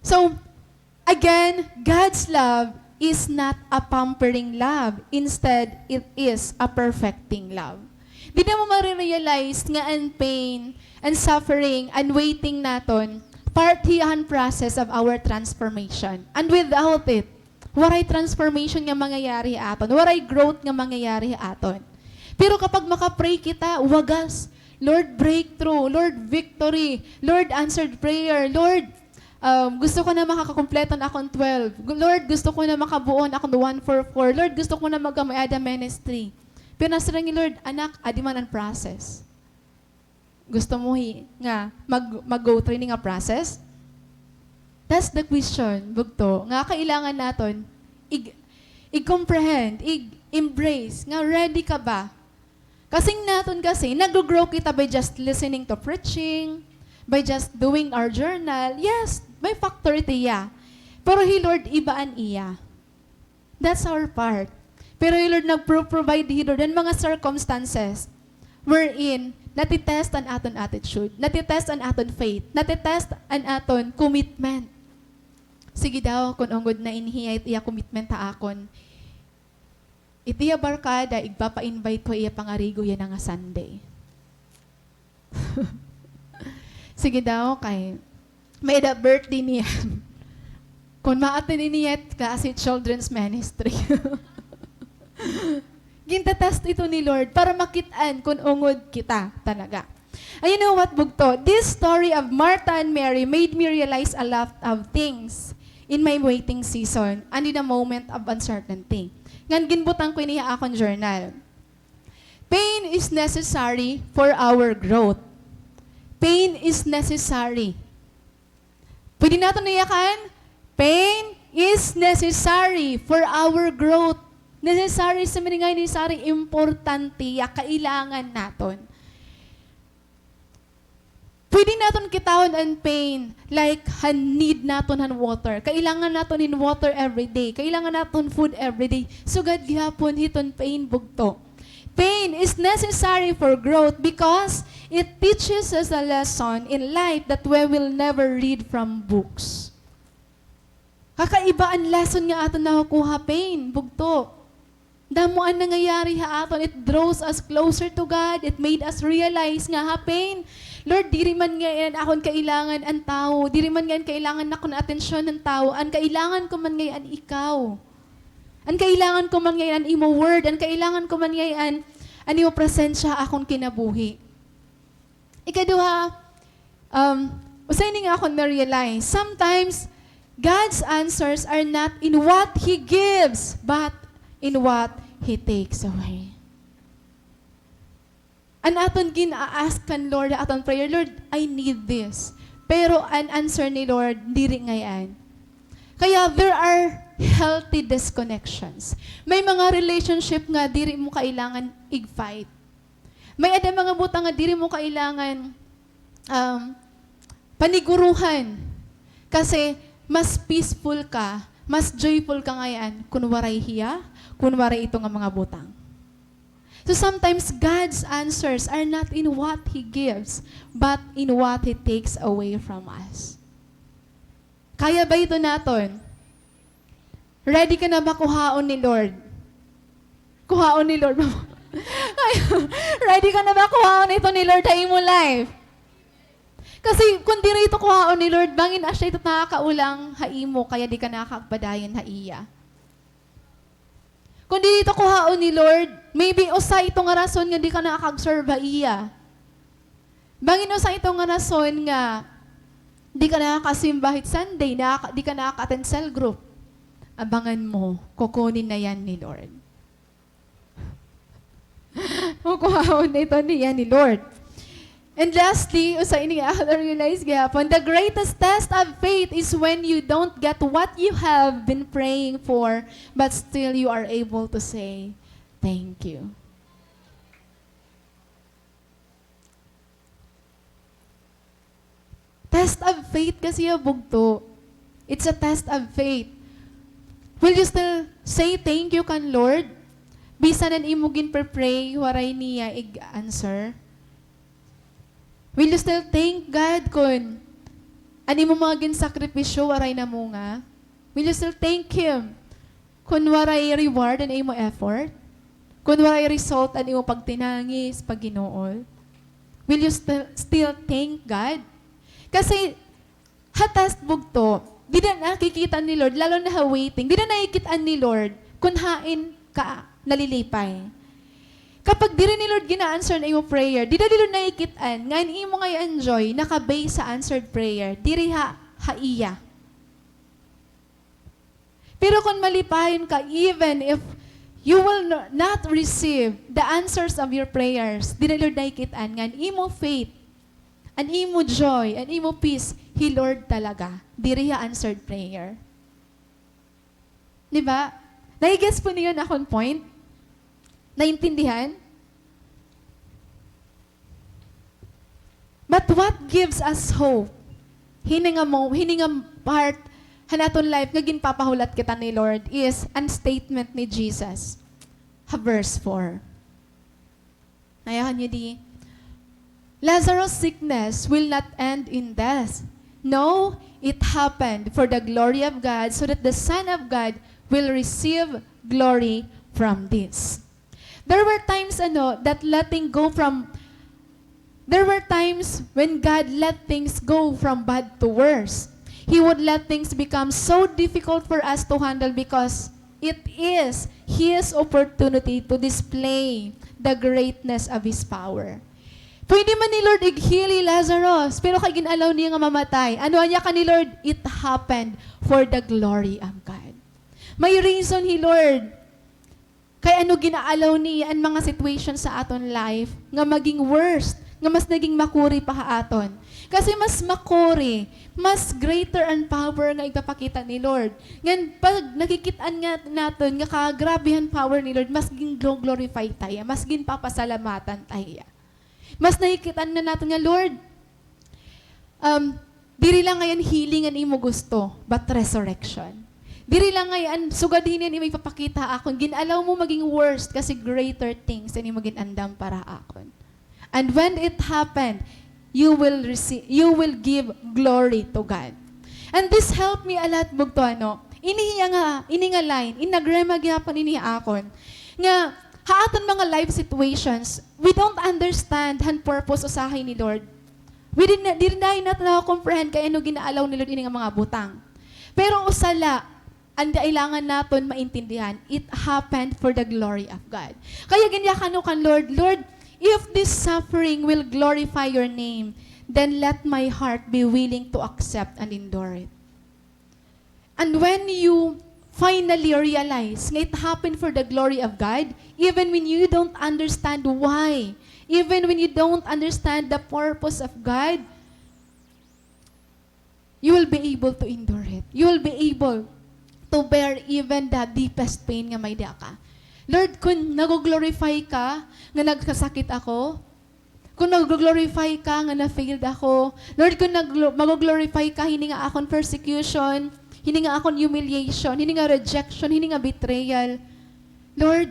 So, again, God's love is not a pampering love. Instead, it is a perfecting love. Di na mo marirealize nga an pain, an suffering, an waiting naton, part hiya han process of our transformation. And without it, waray transformation nga mangyayari ha aton. Waray growth nga mangyayari ha aton. Pero kapag maka-pray kita, wagas, "Lord, breakthrough. Lord, victory. Lord, answered prayer. Lord, um, gusto ko na makakakumpleto an akon twelve. Gu-, Lord, gusto ko na makabuo an akon one four four. Lord, gusto ko na magkamay-ada ministry." Pero nasiring ni Lord, "Anak, adi man an process." Gusto mo hi-, nga mag-, mag-go through ini nga process? That's the question, bugto, nga kailangan naton ig-, ig-comprehend, ig-embrace, nga ready ka ba? Kasi naton kasi, nag-grow kita by just listening to preaching, by just doing our journal. Yes, may factor ito iya. Pero hi Lord, iba an iya. That's our part. Pero hi Lord nagpro-provide hi Lord han mga circumstances wherein nati-test an aton attitude, nati-test an aton faith, nati-test an aton commitment. Sige daw, kun ungod na ini hiya it iya commitment ha akon, it iya barkada, igpapa-invite ko iya pangarigo yana nga Sunday. Sige daw, kay may-ada birthday niya. Kun ma-attend ini it klase children's ministry. Gintatest ito ni Lord para makit-an kun ungod kita talaga. And you know what, bugto? This story of Martha and Mary made me realize a lot of things in my waiting season and in a moment of uncertainty. Ngan ginbutang ko ini ha akon journal. Pain is necessary for our growth. Pain is necessary. Pwede naton nayakan? Pain is necessary for our growth. Necessary sa meaning nga necessary, importante hiya, kailangan naton. Pwede naton kitahon an pain, like, han need naton han water. Kailangan naton hin water every day. Kailangan naton food every day. Sugad gihapon hiton pain, bugto. Pain is necessary for growth because it teaches us a lesson in life that we will never read from books. Kakaiba an lesson nga aton nakukuha, pain, bugto. Damo an nangyayari ha aton. It draws us closer to God. It made us realize nga ha pain, Lord, diri man ngay-an akon kailangan an tawo. Diri man ngay-an kailangan nakon atensyon han tawo. An kailangan ko man ngay-an ikaw. An kailangan ko man ngay-an imo word. An kailangan ko man ngay-an an imo presensya ha akon kinabuhi. Ikaduha, um, usa ini nga akon na-realize, sometimes, God's answers are not in what He gives, but in what He takes away. An aton gin-a-ask kan Lord, aton prayer, "Lord, I need this." Pero an answer ni Lord, diri ngay-an. Kaya there are healthy disconnections. May mga relationship nga diri mo kailangan ig-fight. May-ada mga butang nga diri mo kailangan, um, paniguruhan. Kasi mas peaceful ka, mas joyful ka ngay-an kun waray hiya, kun waray ito nga mga butang. So sometimes God's answers are not in what He gives, but in what He takes away from us. Kaya ba ito naton? Ready ka na ba kuhaon ni Lord? Kuhaon ni Lord. Ready ka na ba kuhaon ito ni Lord ha imo life? Kasi kun diri ito kuhaon ni Lord, bangin asya ito nakakaulang ha imo, kaya di ka nakakapadayon ha iya. Kon diri ito kuhaon ni Lord, maybe usa ito nga rason nga di ka nakaka-observe ha iya. Bangin usa ito nga rason nga di ka nakakasimba hit Sunday, nakaka-, di ka nakaka-attend cell group. Abangan mo, kukunin na yan ni Lord. Kukuhaon na ito niya ni Lord. And lastly, usa ini nga akon na-realize gihapon, the greatest test of faith is when you don't get what you have been praying for, but still you are able to say, "Thank you." Test of faith kasi ya bugto. It's a test of faith. Will you still say thank you kan Lord? Bisan an imo ginpe-pray, waray niya ig-answer? Will you still thank God kun an imo mga ginsakripisyo waray namunga? Will you still thank Him kun waray reward an imo effort? Kun waray result an imo pagtinangis, paghinuol? Will you still, still thank God? Kasi ha test bugto, dida nakikita ni Lord, lalo na ha waiting, dida nakikit-an ni Lord kun hain ka nalilipay. Kapag diri ni Lord gina-answer an imo prayer, dida ni Lord nakikit-an nga an imo nga i-enjoy naka-base sa answered prayer, diri ha, ha iya. Pero kon malipayon ka, even if you will no-, not receive the answers of your prayers, diri ni Lord nakikit-an nga an imo faith, an imo joy, an imo peace, hi Lord talaga, diri ha answered prayer. Di ba? Nai-gets po niyo an akon point? Naintindihan? But what gives us hope? Hini nga mo-, hini nga part han aton life nga ginpapahulat kita ni Lord is an statement ni Jesus ha verse four. Ayahan niyo di, "Lazarus' sickness will not end in death. No, it happened for the glory of God, so that the Son of God will receive glory from this." There were times, ano, that letting go from, there were times when God let things go from bad to worse. He would let things become so difficult for us to handle because it is His opportunity to display the greatness of His power. Pwede man ni Lord ig-heal hi Lazarus, pero kay gin-allow niya nga mamatay. Ano an yakan ni Lord? It happened for the glory of God. May reason hi Lord kay ano gina-allow niya an mga situation sa aton life nga maging worst, nga mas naging makuri pa ha aton. Kasi mas makuri, mas greater an power nga igpapakita ni Lord. Ngan pag nakikit-an nga naton nga kagrabe han power ni Lord, mas gin-glo-, glorify ta hiya, mas ginpapasalamatan ta hiya. Mas nakikit-an na naton nga, Lord, um, diri la ngay-an healing an imo gusto, but resurrection. Diri la ngay-an sugad hini an imo ipapakita ha akon. Gin-allow mo maging worst kasi greater things an imo gin-andam para ha akon. And when it happened, you will receive, you will give glory to God. And this helped me a lot, bugto, ano. Ini hiya nga, ini nga line, in nagrema gihapon ini ha akon. Nga, ha aton mga life situations, we don't understand han purpose usahay ni Lord. We did na, diri na naton nako-comprehend kay ano gina-allow ni Lord ini nga mga butang. Pero usa la, an kailangan naton maintindihan, it happened for the glory of God. Kaya ginyakan ko kan Lord, "Lord, if this suffering will glorify your name, then let my heart be willing to accept and endure it." And when you finally realize nga it happened for the glory of God, even when you don't understand why, even when you don't understand the purpose of God, you will be able to endure it. You will be able to bear even the deepest pain nga may-ada ka. Lord, kun nag-glorify ka nga nagkasakit ako, kun mag-glorify ka nga na-failed ako, Lord, kun nag-, mag-glorify ka hini nga akon persecution, hini nga akon humiliation, hini nga rejection, hini nga betrayal, Lord,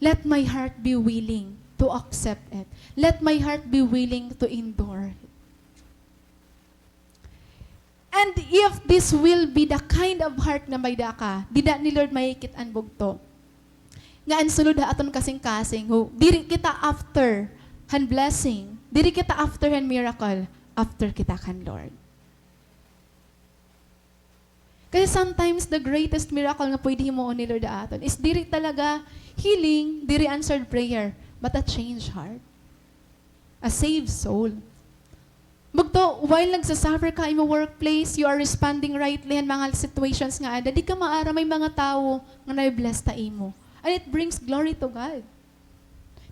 let my heart be willing to accept it. Let my heart be willing to endure it. And if this will be the kind of heart nga may-ada ka, dida ni Lord makikit-an bugto nga an sulod ha aton kasingkasing, ho, diri kita after han blessing, diri kita after han miracle, after kita kan Lord. Kasi sometimes the greatest miracle nga pwede himuon ni Lord ha aton is diri talaga healing, diri answered prayer, but a changed heart. A saved soul. Bugto, while nagsasuffer ka ha imo workplace, you are responding rightly han mga situations nga ada, di ka maaram may mga tawo nga nabi-bless ha imo. And it brings glory to God.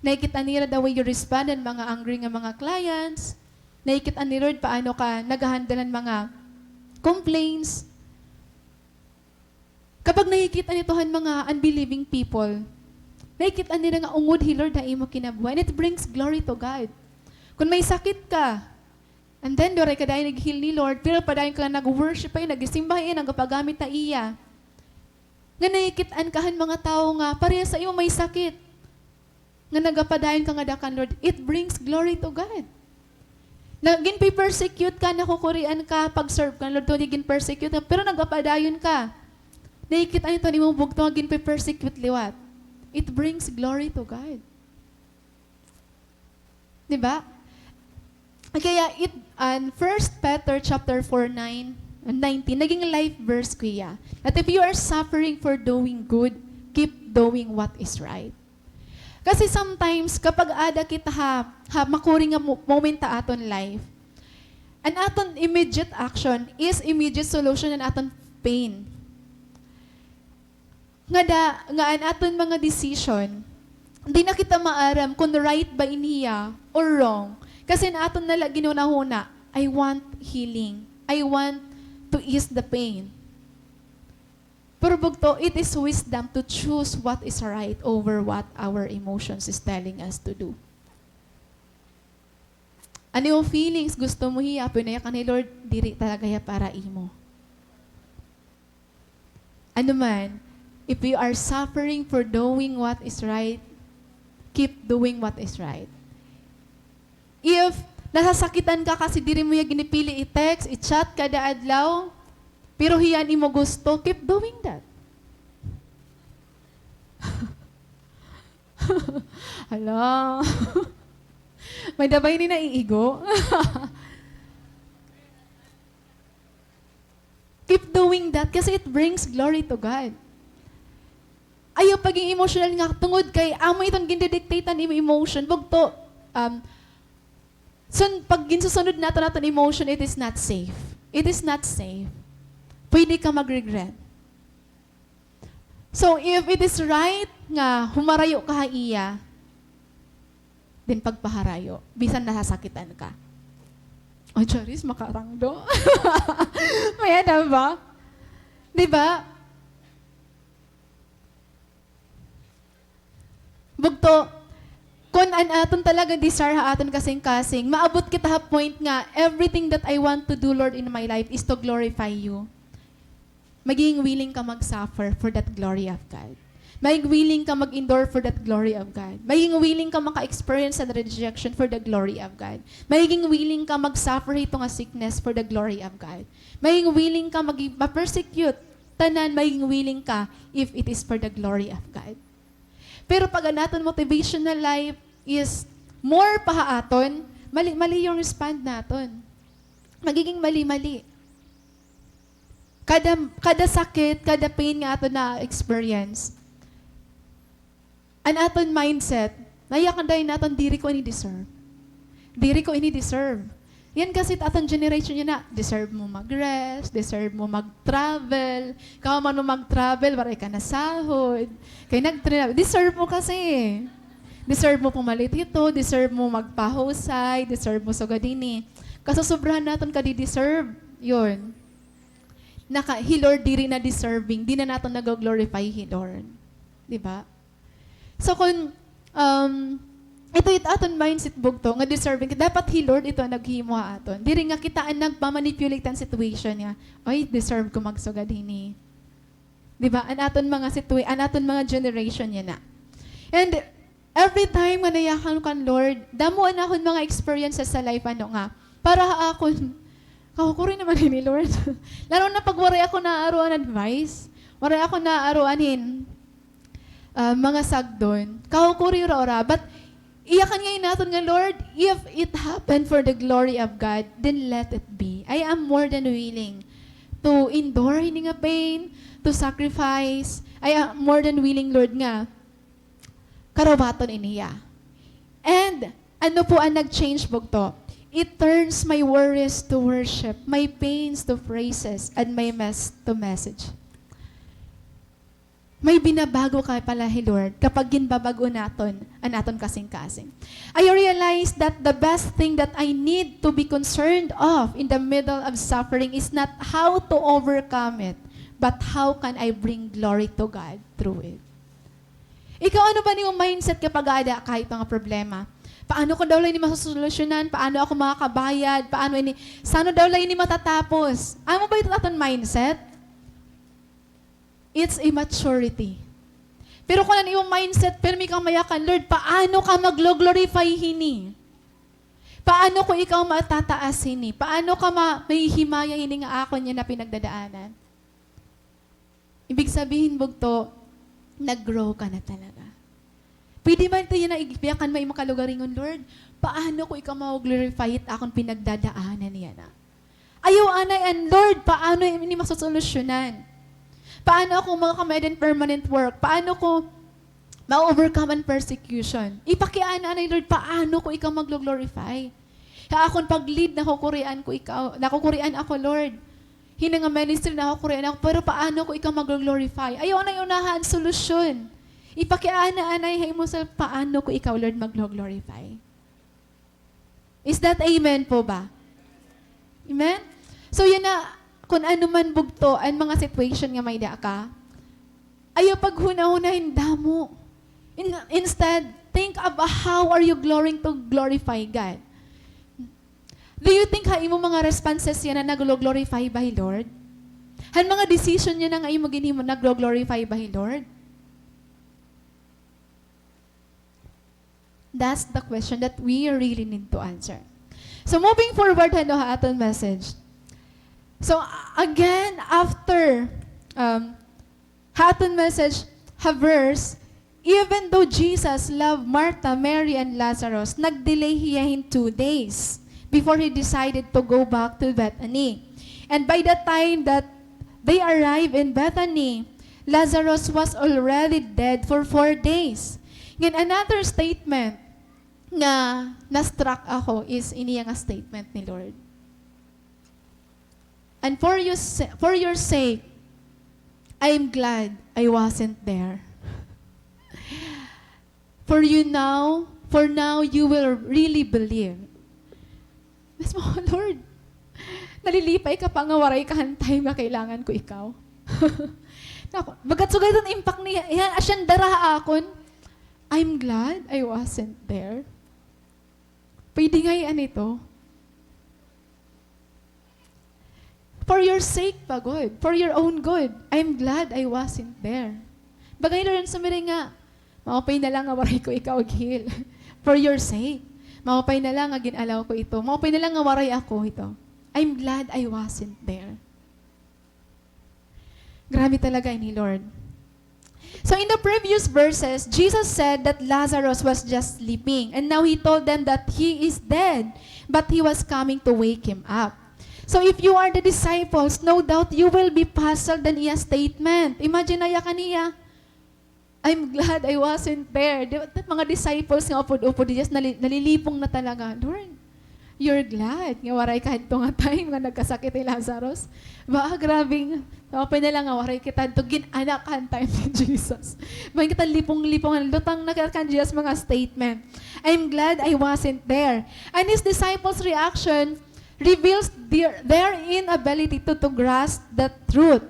Nakikita nira the way you respond han mga angry nga mga clients. Nakikita ni Lord paano ka nag-handle han mga complaints. Kapag nakikita ito han mga unbelieving people, nakikita nira nga ungod hi Lord ha imo kinabuhi, and it brings glory to God. Kon may sakit ka, and then, waray ka dayon nag-heal ni Lord, pero padayon ka nag-worship ha iya, nagsimba ha iya, nagapagamit ha iya. Nga nakikit-an ka han mga tawo nga parehas ha imo may sakit. Nga nagapadayon ka ngada kan Lord, it brings glory to God. Na, ginpe-persecute ka, nakukurian ka, pag-serve kan Lord, tungod ginpe-persecute ka, pero nagapadayon ka. Nakikita nito nimo bugto nga ginpe-persecute liwat. It brings glory to God. Di ba? Kaya it, an First Peter chapter four, nine and nineteen, naging life verse ko hiya. That if you are suffering for doing good, keep doing what is right. Kasi sometimes, kapag ada kita ha, ha makuri nga mo-, moment ha aton life, an aton immediate action is immediate solution han aton pain. Ngada, nga an aton mga decision, di na kita maaram kon right ba ini hiya or wrong. Kasi an aton na la ginhunahuna, "I want healing. I want to ease the pain." Pero bugto, it is wisdom to choose what is right over what our emotions is telling us to do. An imo feelings, gusto mo hiya, pero nayakan ni Lord, diri talaga hiya para imo. Ano man, if you are suffering for doing what is right, keep doing what is right. If nasasakitan ka kasi diri mo hiya ginipili i-text, i-chat kada adlaw, pero hiya an imo gusto, keep doing that. Hala. May dabay ni naiigo. Keep doing that kasi it brings glory to God. Ayaw paging emotional nga tungod kay amo iton gindidictate an imo emotion. Bugto, um, so, pag ginsusunod naton aton emotion, it is not safe. It is not safe. Pwede ka mag-regret. So, if it is right nga humarayo ka ha iya, then pagpaharayo, bisan nasasakitan ka. Ay, charis, makarangdo. May ano ba? Di ba? Bugto, kon an aton talaga desire ha aton kasingkasing, maabot kita ha point nga, "Everything that I want to do, Lord, in my life is to glorify you." Magiging willing ka mag-suffer for that glory of God. Magiging willing ka mag-endure for that glory of God. Magiging willing ka maka-experience sa rejection for the glory of God. Magiging willing ka mag-suffer hito nga sickness for the glory of God. Magiging willing ka mag-, ma-persecute. Tanan, magiging willing ka if it is for the glory of God. Pero pag an aton motivational life is more pa ha aton, mali-mali yung respond naton. Magiging mali-mali. Kada, kada sakit, kada pain nga aton na-experience, an aton mindset, nayakan dayon naton, "Diri ko ini deserve. Diri ko ini deserve." Yan kasi it aton generation yana, deserve mo mag-rest, deserve mo mag-travel. Kahuman mo mag-travel, waray ka nasahod. Kay nag-travel, deserve mo kasi. Deserve mo pumalit hito, deserve mo magpahusay, deserve mo sugad ini. Kasosobrahan naton kadi-deserve. Yun. Naka, hi Lord diri na deserving, di na naton nago-glorify hi Lord. Di ba? So, kun, um, ito it aton mindset bugto, nga deserving, dapat hi Lord ito an naghimo ha aton. Diri nga kita an nagpa-manipulate han situation nga, "Ay, deserve ko magsugad hini." Di ba? An aton mga situa-, an aton mga generation yana. And every time nga nayakan kan Lord, damo an akon mga experiences sa life, ano nga, para ha akon, "Kakukuri naman ini, Lord." Lalo na pag waray ako naaruan advice, waray ako naaruan hin, ah, mga sagdon. Kakukuri ura-ura. But iyakan ngay-an naton nga, "Lord, if it happened for the glory of God, then let it be. I am more than willing to endure ini nga pain, to sacrifice. Ay, ah, more than willing, Lord, nga karawbaton ini hiya. And ano po an nag-change, bugto? It turns my worries to worship, my pains to praises, and my mess to message. May binabago ka pala hi Lord kapag ginbabag-o naton an aton kasingkasing. I realize that the best thing that I need to be concerned of in the middle of suffering is not how to overcome it, but how can I bring glory to God through it. Ikaw, ano ba an imo mindset kapag aada ka ha ito nga problema? Paano ko daw la ini masosolusyonan? Paano ako makakabayad? Paano ini, san-o daw la ini matatapos? Amo ba ito aton mindset? It's immaturity. Pero kon an imo mindset, pirmi ka mayakan, Lord, paano ka maglo-glorify hini? Paano ko ikaw matataas hini? Paano ka ma-, mahihimaya hini nga akon yana pinagdadaanan? Ibig sabihin, bugto, nag-grow ka na talaga. Pwede man ito yana, ig-, iyakan mo imo kalugaringon, Lord, paano ko ikaw ma-glorify it akon pinagdadaanan yana? Ayaw anay an, Lord, paano ini masosolusyonan? Paano ako makaka-, permanent work? Paano ko ma-overcome an persecution? Ipakiana anay, Lord, paano ko ikaw maglo-glorify? Ha akon pag-lead, nakukurian ko ikaw, nakukurian ako, Lord. Hini nga ministry, nakukurian ako, pero paano ko ikaw maglo-glorify? Ayaw anay unaha an solusyon. Ipakiana anay ha imo self, paano ko ikaw, Lord, maglo-glorify? Is that amen po ba? Amen? So, yana, kun ano man bugto an mga situation nga may-ada ka, ayaw paghunahuna hin damo. In-, instead, think of how are you going to glorify God. Do you think ha imo mga responses yana naglo-glorify ba hi Lord? Han mga decision yana nga imo ginhimo, naglo-glorify ba hi Lord? That's the question that we really need to answer. So, moving forward, ano, ha aton message. So, a-, again, after, um, ha aton message, ha verse, even though Jesus loved Martha, Mary, and Lazarus, nag-delay hiya hin two days before he decided to go back to Bethany. And by the time that they arrived in Bethany, Lazarus was already dead for four days. Ngan another statement nga na-struck ako is ini nga statement ni Lord. And for you sa-, for your sake, I am glad I wasn't there. For you now, for now you will really believe. Mismo, Lord, nalilipay ka pa nga waray ka han time nga kailangan ko ikaw. Naku, bagat sugad an impact niya, yan, asya an dara ha akon. I'm glad I wasn't there. Pwede ngay-an ito. For your sake pa gud, for your own good, I'm glad I wasn't there. Baga ni Lord sumiring nga, maupay na la nga waray ko ikaw ig-heal. For your sake. Maupay na la nga gin-allow ko ito. Maupay na la nga waray ako ito. I'm glad I wasn't there. Grabe talaga ini, Lord. So in the previous verses, Jesus said that Lazarus was just sleeping, and now he told them that he is dead, but he was coming to wake him up. So if you are the disciples, no doubt you will be puzzled an iya statement. Imagine na iya kaniya, "I'm glad I wasn't there." Di ba, mga disciples nga upod-upod, just nali-, nalilipong na talaga. Lord, you're glad nga waray ka hadto nga time nga nagkasakit hi Lazarus? Ba, grabe nga. Maupay na la nga waray kita hadto, gin-anak han time ni Jesus. Ba, kita lipong-lipong, lutang na kita kan Jesus mga statement. I'm glad I wasn't there. And his disciples' reaction reveals their, their inability to, to grasp the truth.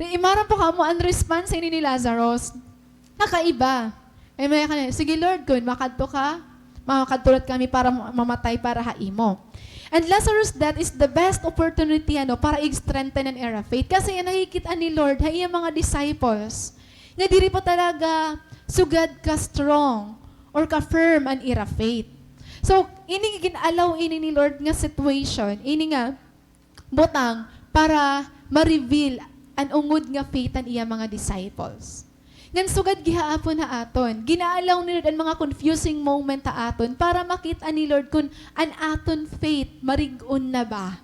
Imaram po kamo an response ini ni Lazarus. Kakaiba. Ay, may kanya, "Sige, Lord, kun makadto ka, makadto la kami para ma-, mamatay para ha imo." And Lazarus' death is the best opportunity, ano, para i-strengthen an ira faith. Kasi nakikita ni Lord ha iya mga disciples nga diri pa talaga sugad ka strong or ka firm an ira faith. So, ini gin-allow ini ni Lord nga situation, ini nga butang para ma-reveal an ungod nga faith han iya mga disciples. Ngan sugad gihapon ha aton, gin-a-allow ni Lord an mga confusing moment ha aton para makit-an ni Lord kun an aton faith marig-on na ba.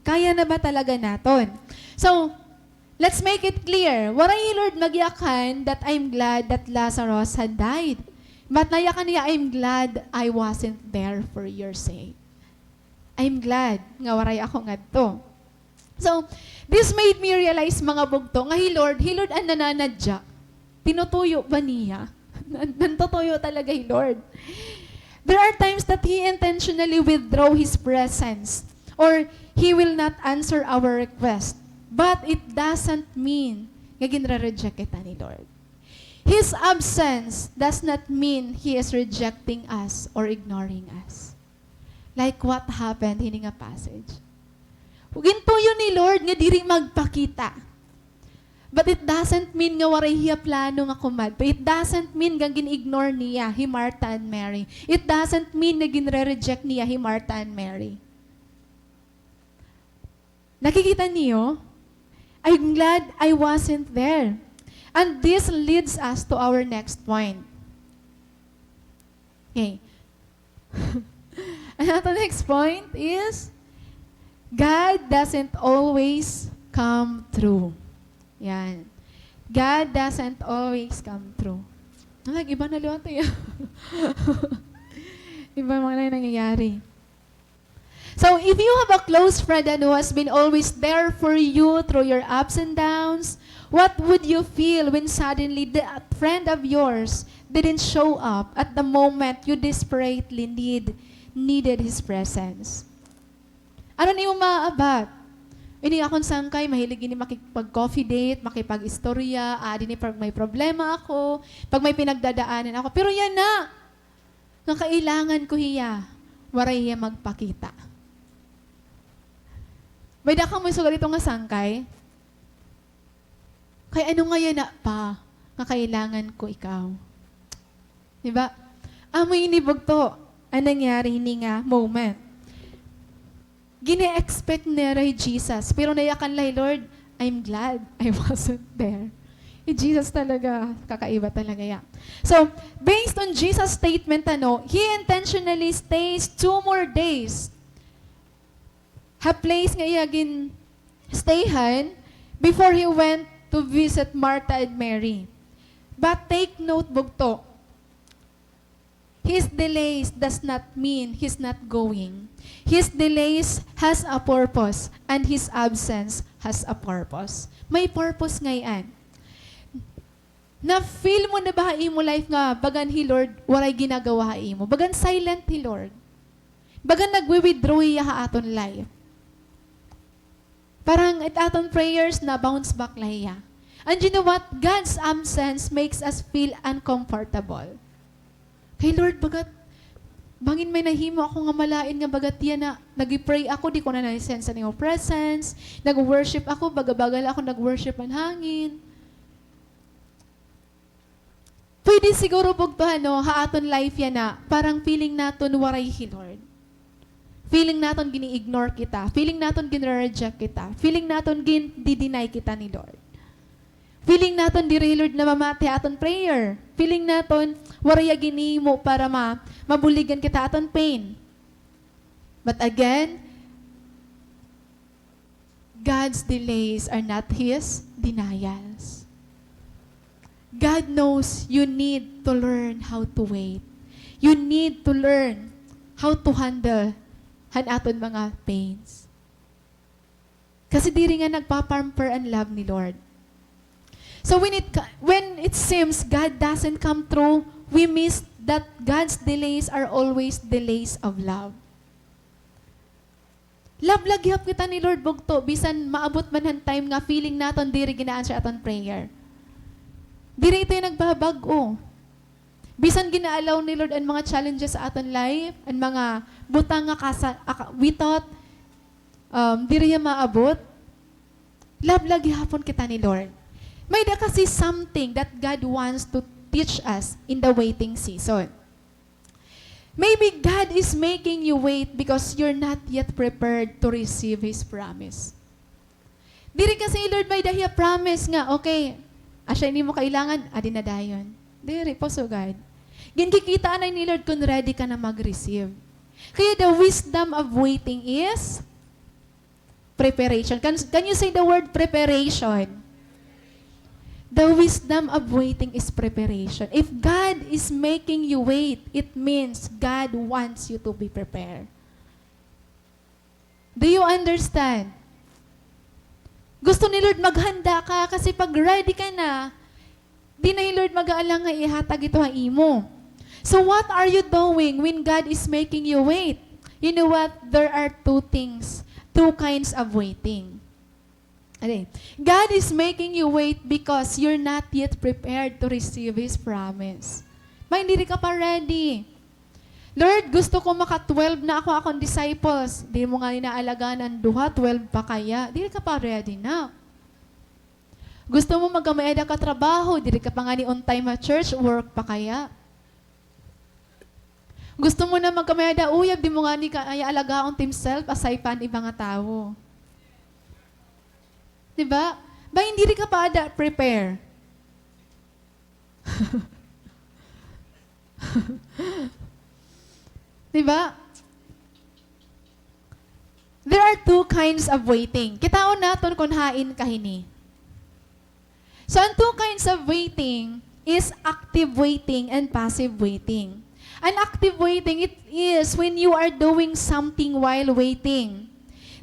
Kaya na ba talaga naton? So, let's make it clear. Waray hi Lord nagyakan that I'm glad that Lazarus had died. But nayakan niya, "I'm glad I wasn't there for your sake." I'm glad nga waray ako ngadto. So, this made me realize, mga bugto, nga hi Lord, hi Lord an nananadya. Tinutuyo ba niya? Nan-, nantutuyo talaga hi Lord. There are times that He intentionally withdraw His presence or He will not answer our request. But it doesn't mean nga ginre-reject kita ni Lord. His absence does not mean He is rejecting us or ignoring us. Like what happened hini nga passage. Gintuyo ni Lord nga diri magpakita. But it doesn't mean nga waray hiya plano nga kumadto. It doesn't mean nga gin-ignore niya hi Martha and Mary. It doesn't mean nga ginre-reject niya hi Martha and Mary. Nakikita niyo? I'm glad I wasn't there. And this leads us to our next point. Okay. An aton next point is, God doesn't always come through. Yan. God doesn't always come through. Nag-iba na liwat eh. Iba mga na nangyayari. So, if you have a close friend and who has been always there for you through your ups and downs, what would you feel when suddenly that friend of yours didn't show up at the moment you desperately need, needed his presence? Ano an imo maaabat? Ini akon sangkay, mahilig ini makipag-coffee date, makipag-istorya, adi ini pag may problema ako, pag may pinagdadaanan ako. Pero yana, nga kailangan ko hiya, waray hiya magpakita. May-ada kamo isugad ito nga sangkay? Kay ano nga yana pa nga kailangan ko ikaw? Di ba? Amo ini bugto an nangyari hini nga moment. Gini-expect nira hi Jesus, pero nayakan la hi Lord, "I'm glad I wasn't there." Hi Jesus talaga, kakaiba talaga ya. So, based on Jesus' statement, ano, he intentionally stays two more days ha place nga iya gin-stayhan before he went to visit Martha and Mary. But take note, bugto, His delays does not mean he's not going. His delays has a purpose, and his absence has a purpose. May purpose ngay-an. Na-feel mo na ba ha imo life nga bagan hi Lord waray ginagawa ha imo? Bagan silent hi Lord. Bagan nagwi-withdraw hiya ha aton life. Parang it aton prayers na-bounce back la hiya. And you know what? God's absence makes us feel uncomfortable. Kay Lord, bagat, bangin may nahimo ako nga malain nga bagat yana, nag-pray ako, di ko na na-sense an imo presence, nag-worship ako, baga-baga la ako nag-worship an hangin. Pwede siguro bugto, ano, ha aton life yana, parang feeling naton waray hi Lord. Feeling naton gini-ignore kita. Feeling naton ginre-reject kita. Feeling naton gin-di-deny kita ni Lord. Feeling naton diri hi Lord namamati ha aton prayer. Feeling naton waray hiya ginhimo para ma-, mabuligan kita ha aton pain. But again, God's delays are not His denials. God knows you need to learn how to wait. You need to learn how to handle han aton mga pains. Kasi diri nga nagpa-pamper an love ni Lord. So when it ca-, when it seems God doesn't come through, we miss that God's delays are always delays of love. Love la gihap kita ni Lord bugto, bisan maabot man han time nga feeling naton diri gina-answer aton prayer. Diri ito yung nagbabag-o. Bisan gina-allow ni Lord an mga challenges sa aton life, an mga butang nga kasa-, aka-, we thought, um, diri hiya maabot, love la gihapon kita ni Lord. May-ada kasi something that God wants to teach us in the waiting season. Maybe God is making you wait because you're not yet prepared to receive His promise. Diri kasi, Lord, may-ada hiya promise nga, okay, asya ini mo kailangan, adi na dayon. Diri po, sugad. Ginkikita anay ni Lord kung ready ka na mag-receive. Kaya the wisdom of waiting is Preparation. Can, can you say the word preparation? The wisdom of waiting is preparation. If God is making you wait, it means God wants you to be prepared. Do you understand? Gusto ni Lord maghanda ka kasi pag ready ka na, di na hi Lord mag-aalang nga ihatag ito ha imo. So what are you doing when God is making you wait? You know what? There are two things, two kinds of waiting. Ano eh? God is making you wait because you're not yet prepared to receive His promise. May diri ka pa ready. Lord, gusto ko maka twelve na ako, akon disciples. Di mo ngani naalagaan an duha, twelve pa kaya? Diri ka pa ready na. Gusto mo magkamay-ada ka trabaho, diri ka pa ngani on time ha church, work pa kaya? Gusto mo na magkamay-ada uyab, di mo ngani kaya alagaon it im self, asay pa an iba nga tawo. Di ba? Bangin diri ka pa ada prepare. Di ba? There are two kinds of waiting. Kitaon naton kon hain ka hini. So, an two kinds of waiting is active waiting and passive waiting. An active waiting, it is when you are doing something while waiting.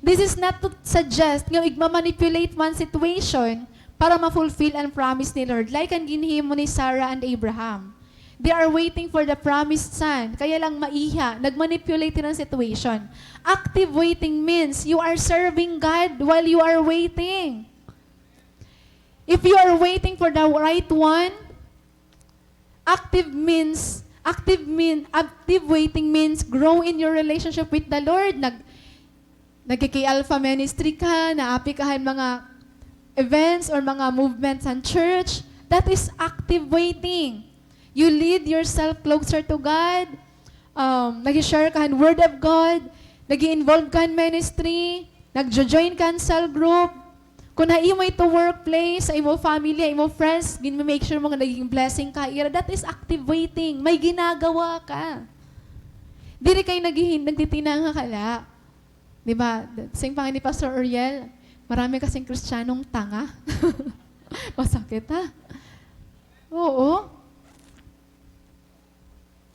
This is not to suggest nga igma-manipulate mo an situation para ma-fulfill an promise ni Lord, like an ginhimo ni Sarah and Abraham. They are waiting for the promised son, kaya lang maiha, nag-manipulate hin situation. Active waiting means you are serving God while you are waiting. If you are waiting for the right one, active means, active mean, active waiting means grow in your relationship with the Lord. Nag-, nagki-Alpha ministry ka, naapi ka han mga events or mga movements han church. That is active waiting. You lead yourself closer to God. Um, nag-share ka han Word of God. Nag-involve ka han ministry. Nagjo-join ka han cell group. Kon ha imo ito workplace, ha imo family, ha imo friends, gin-make sure mo nga nagiging blessing ka ha ira, that is active waiting. May ginagawa ka. Diri kay naghihin-, nagtitinanga ka la. Di ba? Siring pa ngani ni Pastor Uriel, marami kasing Kristiyanong tanga. Masakit, ha? Oo.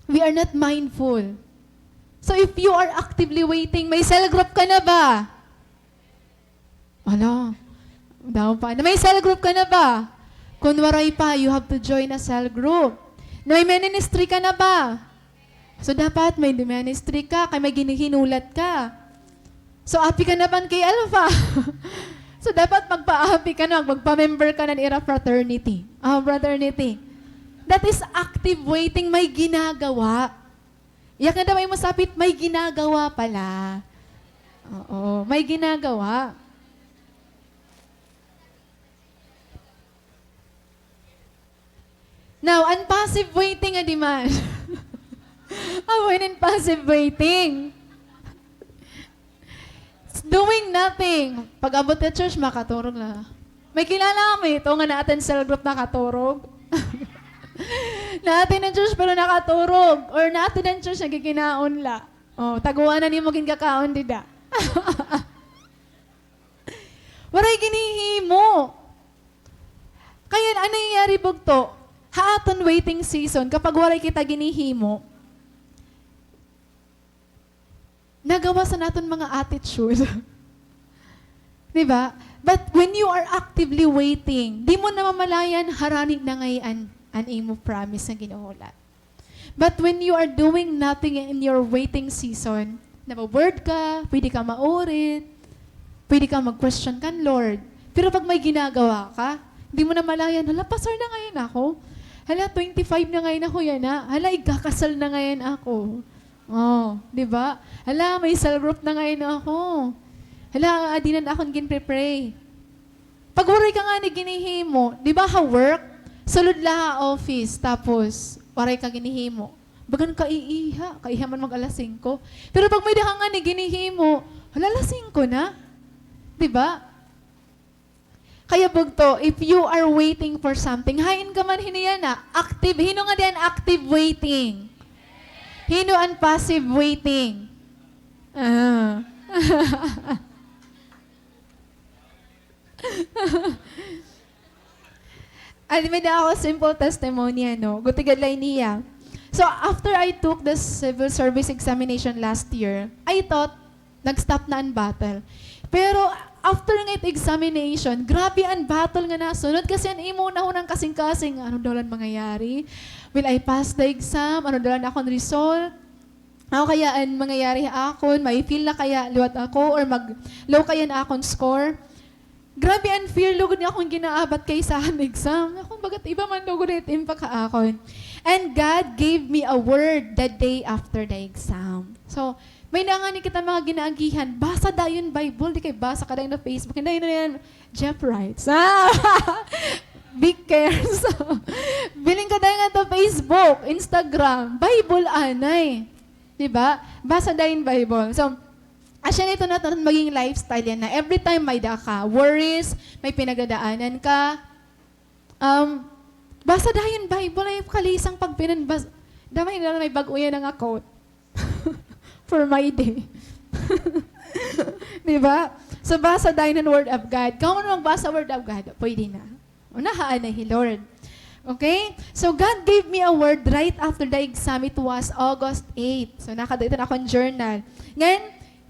We are not mindful. So if you are actively waiting, may cell group ka na ba? Hala, daw pa. Na may cell group ka na ba? Kon waray pa, you have to join a cell group. Na may ministry ka na ba? So dapat may ministry ka, kay may ginihinulat ka. So, api ka na ba han K-Alpha? So, dapat magpaapi ka na, magpa-member ka na han ira fraternity. Ah, fraternity. That is active waiting, may ginagawa. Iyak na daw, may masapit, may ginagawa pala. Oo, may ginagawa. Now, an passive waiting adi man. Amo ini an passive waiting. Doing nothing. Pag-abot ha church, makaturog la. May kilala kami ito nga naa-attend cell group, nakaturog. Naa-attend an church, pero nakaturog. Or naa-attend an church, nagkikinaon la. O, taguan na nimo ginkakaon dida. Waray ginhihimo. Kaya an nangyayari, bugto, ha aton waiting season, kapag waray kita ginhihimo, nagawas an aton mga attitude. Di ba? But when you are actively waiting, di mo namamalayan, harani na ngay-an an imo promise nga ginhuhulat. But when you are doing nothing in your waiting season, nabo-bored ka, pwede ka maurit, pwede ka mag-question kan Lord. Pero pag may ginagawa ka, di mo namalayan, hala, pastor na ngay-an ako. Hala, twenty-five na ngay-an ako yana. Hala, igkakasal na ngay-an ako. O, di ba? Hala, may cell group na ngay-an ako. Hala, adi na an akon ginpe-pray. Pag waray ka ngani ginhihimo, di ba, ha work, sulod la ha office, tapos waray ka ginhihimo. Bagan kaiiha, kaiiha man mag-alas singko. Pero pag may-ada ka ngani ginhihimo, hala, alas singko na. Di ba? Kaya bugto, if you are waiting for something, hain ka man hini yana, active, hin-o ngadi an active waiting? Hin-o an passive waiting? Ah. Adi, may-ada ako simple testimony, ano, gutigad la ini hiya. So, after I took the civil service examination last year, I thought, nag-stop na an battle. Pero, after nga it examination, grabe an battle nga nasunod kasi an imo hunahunaa kasingkasing, ano daw la an mangyayari? Will I pass the exam? Ano daw la an akon result? Ano kaya an mangyayari ha akon? May-fail na kaya liwat ako or mag-low kaya an akon score? Grabe an fear lugod nga akon ginaabat kaysa han exam. Akon bagat iba man lugod it impact ha akon. And God gave me a word the day after the exam. So, may-ada ngani kita mga ginaagihan, basa dayon Bible, di kay basa ka dayon ha Facebook. Hindi, hindi, hindi. Jeff writes. Ah! Big cares. Bilin ka dayon ngadto ha Facebook, Instagram, Bible anay. Di ba? Basa dayon Bible. So, asya na ito na maging lifestyle yana. Every time may-ada ka worries, may pinagdadaanan ka, um, basa dayon Bible, ay kalisang pagpinanbas-, damay na may bag-o yana nga quote. For my day. Di ba? So, basa dayon an Word of God. Kamo man magbasa Word of God, pwede na. Unahaan na hi Lord. Okay? So, God gave me a word right after the exam. It was August eight. So, nakada ito na akon journal. Ngan,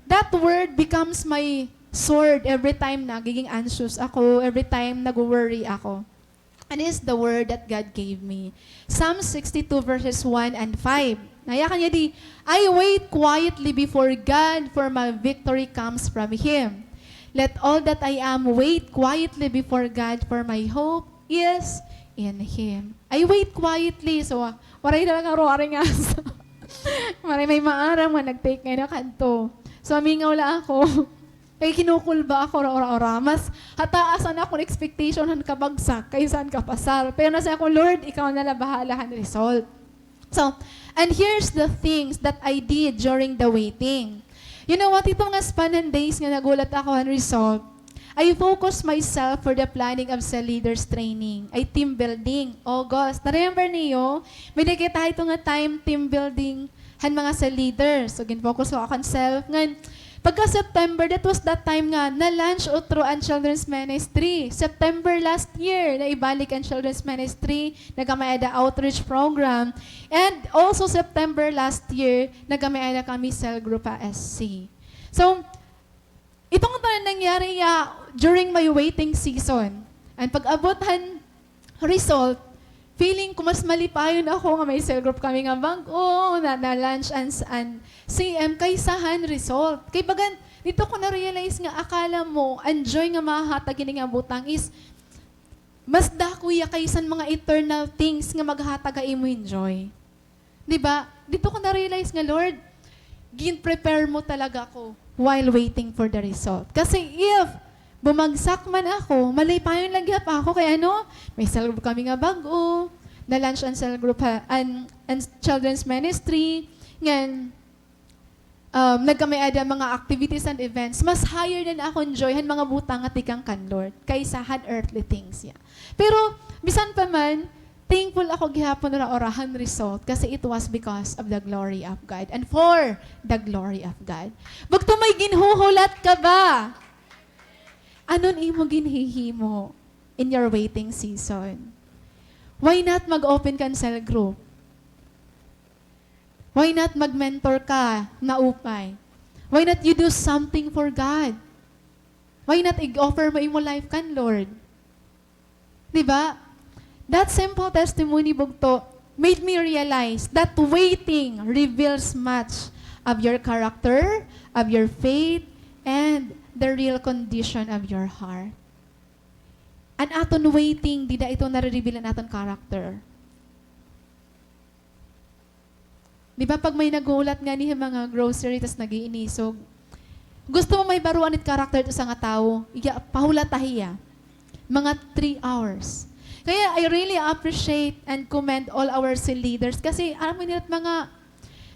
that word becomes my sword every time nagiging anxious ako, every time nag-worry ako. And it's the word that God gave me. Psalm sixty-two verses one and five. Nayakan niya di, "I wait quietly before God, for my victory comes from Him. Let all that I am wait quietly before God, for my hope is in Him." I wait quietly. So, ah, waray talaga aro, waray nga asa. Waray, may maaram nga nag-take ngayon na kanto. So, amingaw la ako. Kay kinukulba ako, ora, ora, ora. Mas hataas an akon expectation han kabagsak kaysa han kapasar. Pero nasiring ako, "Lord, ikaw na la bahala han result." So, and here's the things that I did during the waiting. You know what? Ito nga span han days nga naghulat ako han result, I focus myself for the planning of cell leaders training. Ay team building. August. Na-remember niyo? May nakita ito nga time team building han mga cell leaders. So, gin-focus ko akon self. Ngan, pagka September, that was that time nga na-launch utro an children's ministry. September last year, naibalik an children's ministry, nagkamay-ada outreach program. And also September last year, nagkamay-ada kami cell group ha S C. So, ito nga tanan nangyari ya during my waiting season. An pag-abot han result, feeling ko mas malipayon ako nga may cell group kami nga bag-o, na, na-launch an, an C M kaysa han result. Kay bagan, didto ko na-realize nga akala mo, an joy nga mahahatag hini nga butang is mas dako hiya kaysa han mga eternal things nga maghatag ha imo hin joy. Di ba? Didto ko na-realize nga, Lord, gin-prepare mo talaga ako while waiting for the result. Kasi if bumagsak man ako, malipayon la gihap ako kay ano, may cell group kami nga bag-o, na-launch an cell group ha, an, an children's ministry, ngan, um, nagkamay-ada mga activities and events, mas higher na an akon joy han mga butang nga tikang kan Lord kaysa han earthly things niya. Pero, bisan pa man, thankful ako gihapon ora-ora han result kasi it was because of the glory of God and for the glory of God. Bugto, may ginhuhulat ka ba? Ano an imo ginhihimo in your waiting season? Why not mag-open kan cell group? Why not mag-mentor ka na upay? Why not you do something for God? Why not ig-offer mo imo life kan Lord? Di ba? That simple testimony, bugto, made me realize that waiting reveals much of your character, of your faith, and the real condition of your heart. An aton waiting, dida ito nare-reveal an aton character. Di ba, pag may naghuhulat ngani ha mga grocery, tas nag-iinisog, gusto mo mahibaroan it character it usa nga tawo, iya, pahulata hiya. Mga three hours. Kaya I really appreciate and commend all our cell leaders kasi aram mo nira mga,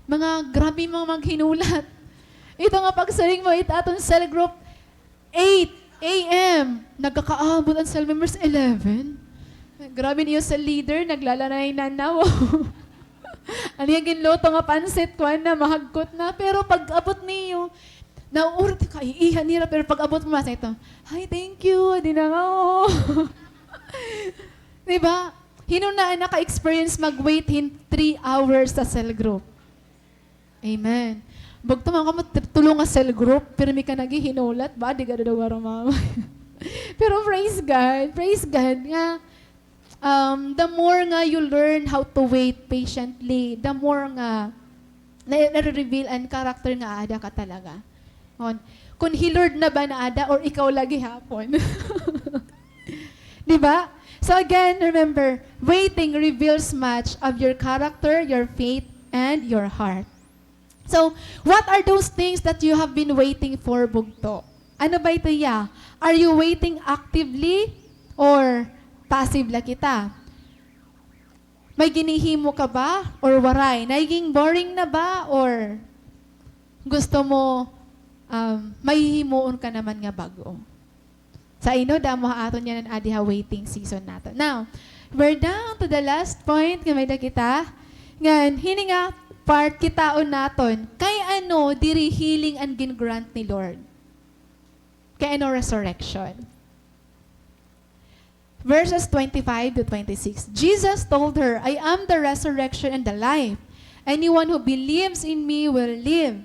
mga grabe mga maghinulat. Ito nga pagsiring mo, it aton cell group, eight A M, nagkakaabot an cell members, eleven. Grabe niyo cell leader, naglalanay na na, wow. An iya ginluto nga pansit, kuan na, mahagkot na. Pero pag-abot niyo, Nauurot ka, iiha nira, pero pag-abot mo, masa ito, "Hi, thank you, di na nga, oh." Di ba? Hin-o na an naka-experience mag-wait hin three hours sa cell group? Amen. Bugto, man kamo, t-, tulo nga cell group, pirmi ka naghihinulat, ba? Di ka daw marumamay. Pero praise God, praise God nga, um, the more nga you learn how to wait patiently, the more nga na, nare-reveal an character nga aada ka talaga. On, kun hi Lord na ba an aada or ikaw la gihapon? Di ba? So again, remember, waiting reveals much of your character, your faith, and your heart. So, what are those things that you have been waiting for, bugto? Ano ba ito hiya? Are you waiting actively or passive la kita? May ginhihimo ka ba or waray? Nagiging boring na ba or gusto mo, um, may hihimuon ka naman nga bag-o? Sa inyo, damo ha aton yana an adi ha waiting season naton. Now, we're down to the last point nga may-ada kita. Ngan, hini nga part, kitaon naton, kay ano diri healing an gin-grant ni Lord? Kay ano resurrection? Verses twenty-five to twenty-six, Jesus told her, "I am the resurrection and the life. Anyone who believes in me will live,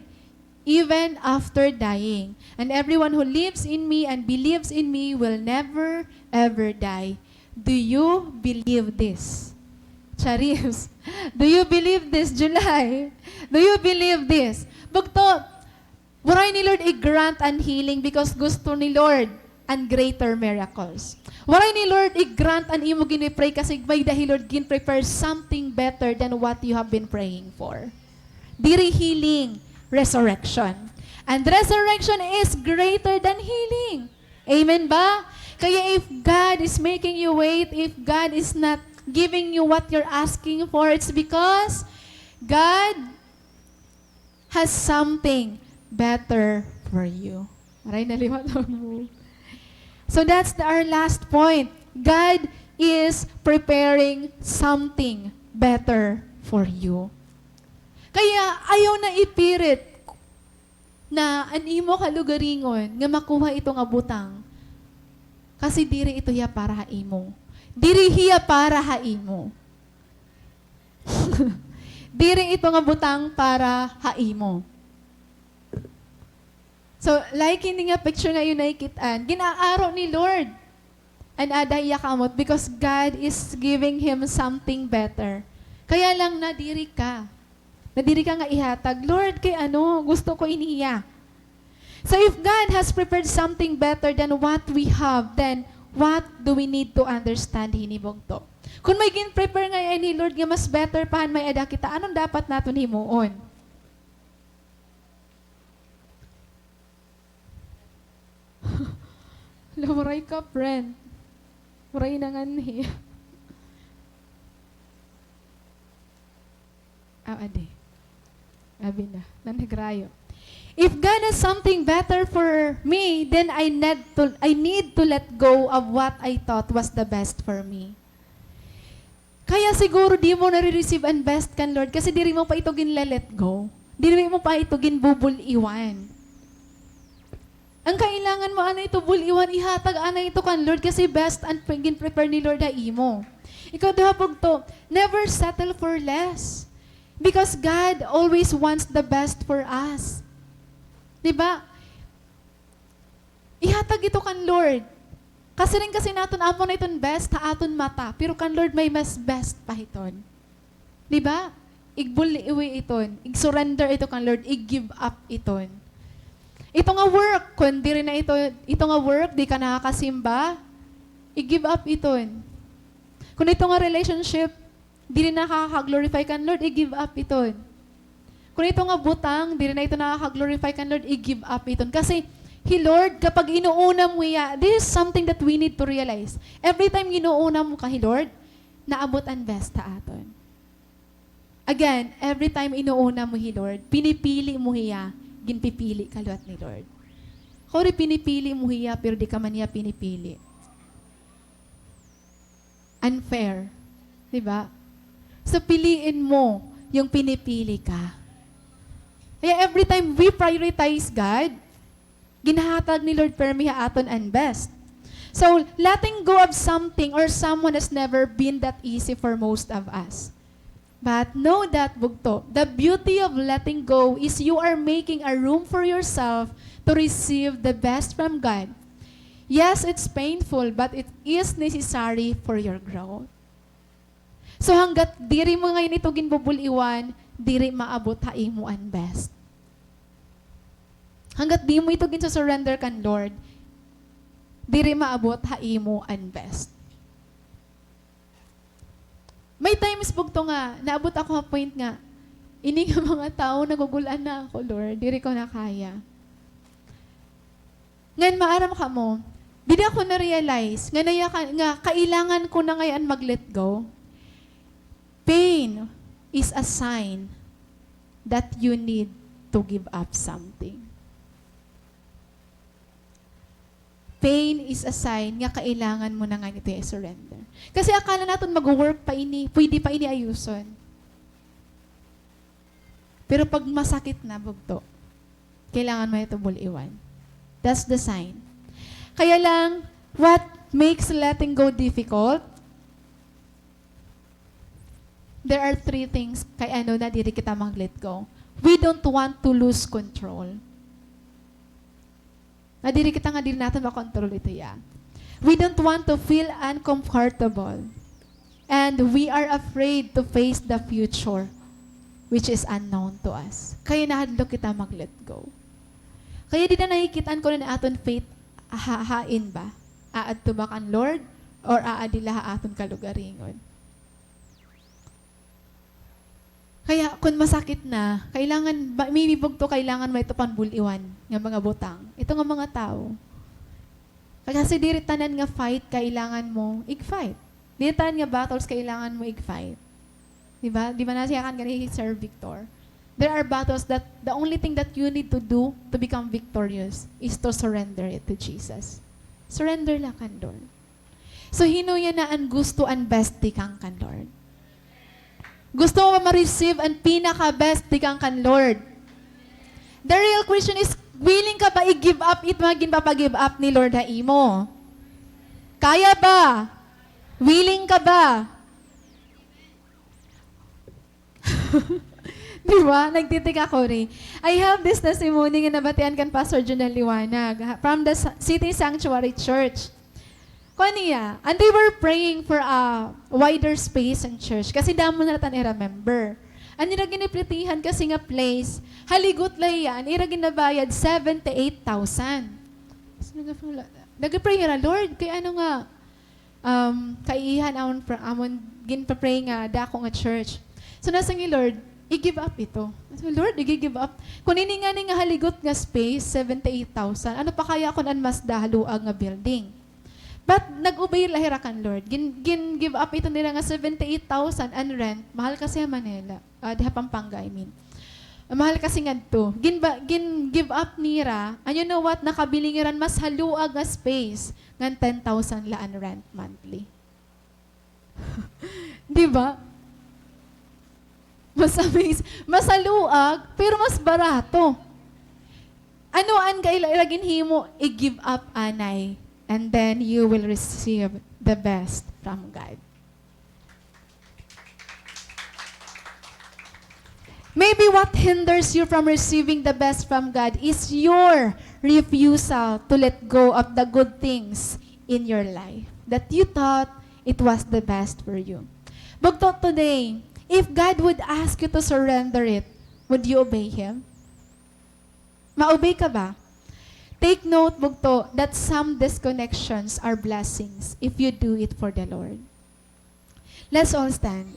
even after dying. And everyone who lives in me and believes in me will never, ever die." Do you believe this? Charis, do you believe this, July? Do you believe this? Bugto, waray ni Lord i-grant an healing because gusto ni Lord an greater miracles. Waray ni Lord i-grant an imo gini-pray kasi may-ada hi Lord gin-prepare something better than what you have been praying for. Diri healing, resurrection. And resurrection is greater than healing. Amen ba? Kaya if God is making you wait, if God is not giving you what you're asking for, it's because God has something better for you. Aray, naliwat ako. So that's the, our last point. God is preparing something better for you. Kaya ayaw na ipirit na an imo kalugaringon nga makuha ito nga butang. Kasi diri ito hiya para ha imo. Diri hiya para ha imo. Diri ito nga butang para ha imo. So, like ini nga picture nga iyo nakikit-an, gin-aaro ni Lord an aada ha iya kamot because God is giving him something better. Kaya lang nadiri ka. Nadiri ka nga ihatag, "Lord, kay ano, gusto ko ini hiya." So if God has prepared something better than what we have, then what do we need to understand hini, bugto? Kon may gin-prepare ngay-an hi Lord nga mas better pa han may-ada kita, ano an dapat naton himuon? Hala, waray ka, friend. Waray na nganhi. Aw, adi. Abi na. Nan nagrayo. If God has something better for me, then I need to, I need to let go of what I thought was the best for me. Kaya siguro di mo nare-receive an best kan Lord kasi diri mo pa ito ginle-let go. Diri mo pa ito ginbubul-iwan. An kailangan mo anay ito bul-iwan, ihatag anay ito kan Lord kasi best an pre-, gin-prepare ni Lord ha imo. Ikaduha, bugto, never settle for less. Because God always wants the best for us. Di ba? Ihatag ito kan Lord. Kasiring kasi naton amo na iton best ha aton mata, pero kan Lord may mas best pa hiton. Di ba? Igbul-iwi iton, ig-surrender ito kan Lord, ig-give up iton. Ito nga work, kon diri na ito, ito nga work, di ka nakakasimba, ig-give up iton. Kon ito nga relationship, diri nakaka-glorify kan Lord, i-give up iton. Kon ito nga butang, diri na ito nakaka-glorify kan Lord, i-give up iton. Kasi, hi Lord, kapag inuuna mo hiya, this is something that we need to realize. Every time inuuna mo ka hi Lord, naabot an best ha aton. Again, every time inuuna mo hi Lord, pinipili mo hiya, ginpipili ka liwat ni Lord. Kuri pinipili mo hiya, pero di ka man hiya pinipili. Unfair. Di ba? So, piliin mo yung pinipili ka. Kaya every time we prioritize God, Ginhahatag ni Lord permi ha aton an best. So, letting go of something or someone has never been that easy for most of us. But know that, bugto, the beauty of letting go is you are making a room for yourself to receive the best from God. Yes, it's painful, but it is necessary for your growth. So, hanggat diri mo ngayon ito ginbubul-iwan, diri maabot ha imo an best. Hanggat di mo ito ginsusurrender kan Lord, diri maabot ha imo an best. May times, bugto, nga naabot ako ha point nga, ini nga mga tawo, nagugul-an na ako, Lord. Diri ko na kaya. Ngan maaram kamo, dida ko na-realize nga naya ka, nga kailangan ko na ngay-an mag-let go. Pain is a sign that you need to give up something. Pain is a sign nga kailangan mo na ngay-an ito i-surrender. Kasi akala naton mag-work pa ini, pwede pa ini ayuson. Pero pag masakit na, bugto, kailangan mo ito bul-iwan. That's the sign. Kaya lang, what makes letting go difficult? There are three things kay ano nga diri kita mag-let go. We don't want to lose control. Nga diri kita, nga diri naton makontrol ito, ya. We don't want to feel uncomfortable. And we are afraid to face the future, which is unknown to us. Kaya nahadlok kita mag-let go. Kaya dida nakikit-an kuno an aton faith, ha-, hain ba? Aadto ba kan Lord? Or aadi la ha aton kalugaringon? Kaya, kun masakit na, kailangan, ba, maybe bugto, kailangan mo ito panbul-iwan nga mga butang. Ito nga mga tawo. Kasi diri tanan nga fight kailangan mo ig-fight. Diri tanan nga battles kailangan mo ig-fight. Di ba? Di ba nasiyakan gani hi Sir Victor? There are battles that the only thing that you need to do to become victorious is to surrender it to Jesus. Surrender la kan Lord. So, hin-o yana an gusto an best tikang kan Lord? Gusto mo ba ma-receive an pinaka-best tikang kan Lord? The real question is, willing ka ba i-give up it mga ginpapa-give up ni Lord ha imo? Kaya ba? Willing ka ba? Di ba? Nagtitika ako ri. I have this testimony nga nabatian kan Pastor Junel Liwanag, ha, from the sa-, City Sanctuary Church. Kuan niya, and they were praying for a wider space in church. Kasi damo na la an ira member. An ira giniplitihan kasi nga place, haligot la hiya, an ira ginabayad seventy-eight thousand. So, nag-, nag-pray hira, "Lord, kay ano nga, um, kaiihan amon pra-, amon ginpa-pray nga dako nga church." So, nasiring hi Lord, "I-give up ito." So, "Lord, igi-give up? Kun ini ngani nga haligot nga space, seventy-eight thousand, ano pa kaya kun an mas dahaluag nga building?" But nag-obey la hira kan Lord. Gin-, gin-give up ito nira nga seventy-eight thousand an rent, mahal kasi ha Manila. Ah, diha Pampanga, I mean. Mahal kasi ngadto. Gin-, ba-, gin-give up nira, and you know what? Nakabili nira hin mas haluag nga space, ngan ten thousand la an rent monthly. Di ba? Mas amaze. Mas haluag, pero mas barato. Ano an kaila-, ira ginhimo? I-give up anay, and then you will receive the best from God. Maybe what hinders you from receiving the best from God is your refusal to let go of the good things in your life that you thought it was the best for you. Bugto, today, if God would ask you to surrender it, would you obey Him? Ma-obey ka ba? Take note, bugto, that some disconnections are blessings if you do it for the Lord. Let's all stand.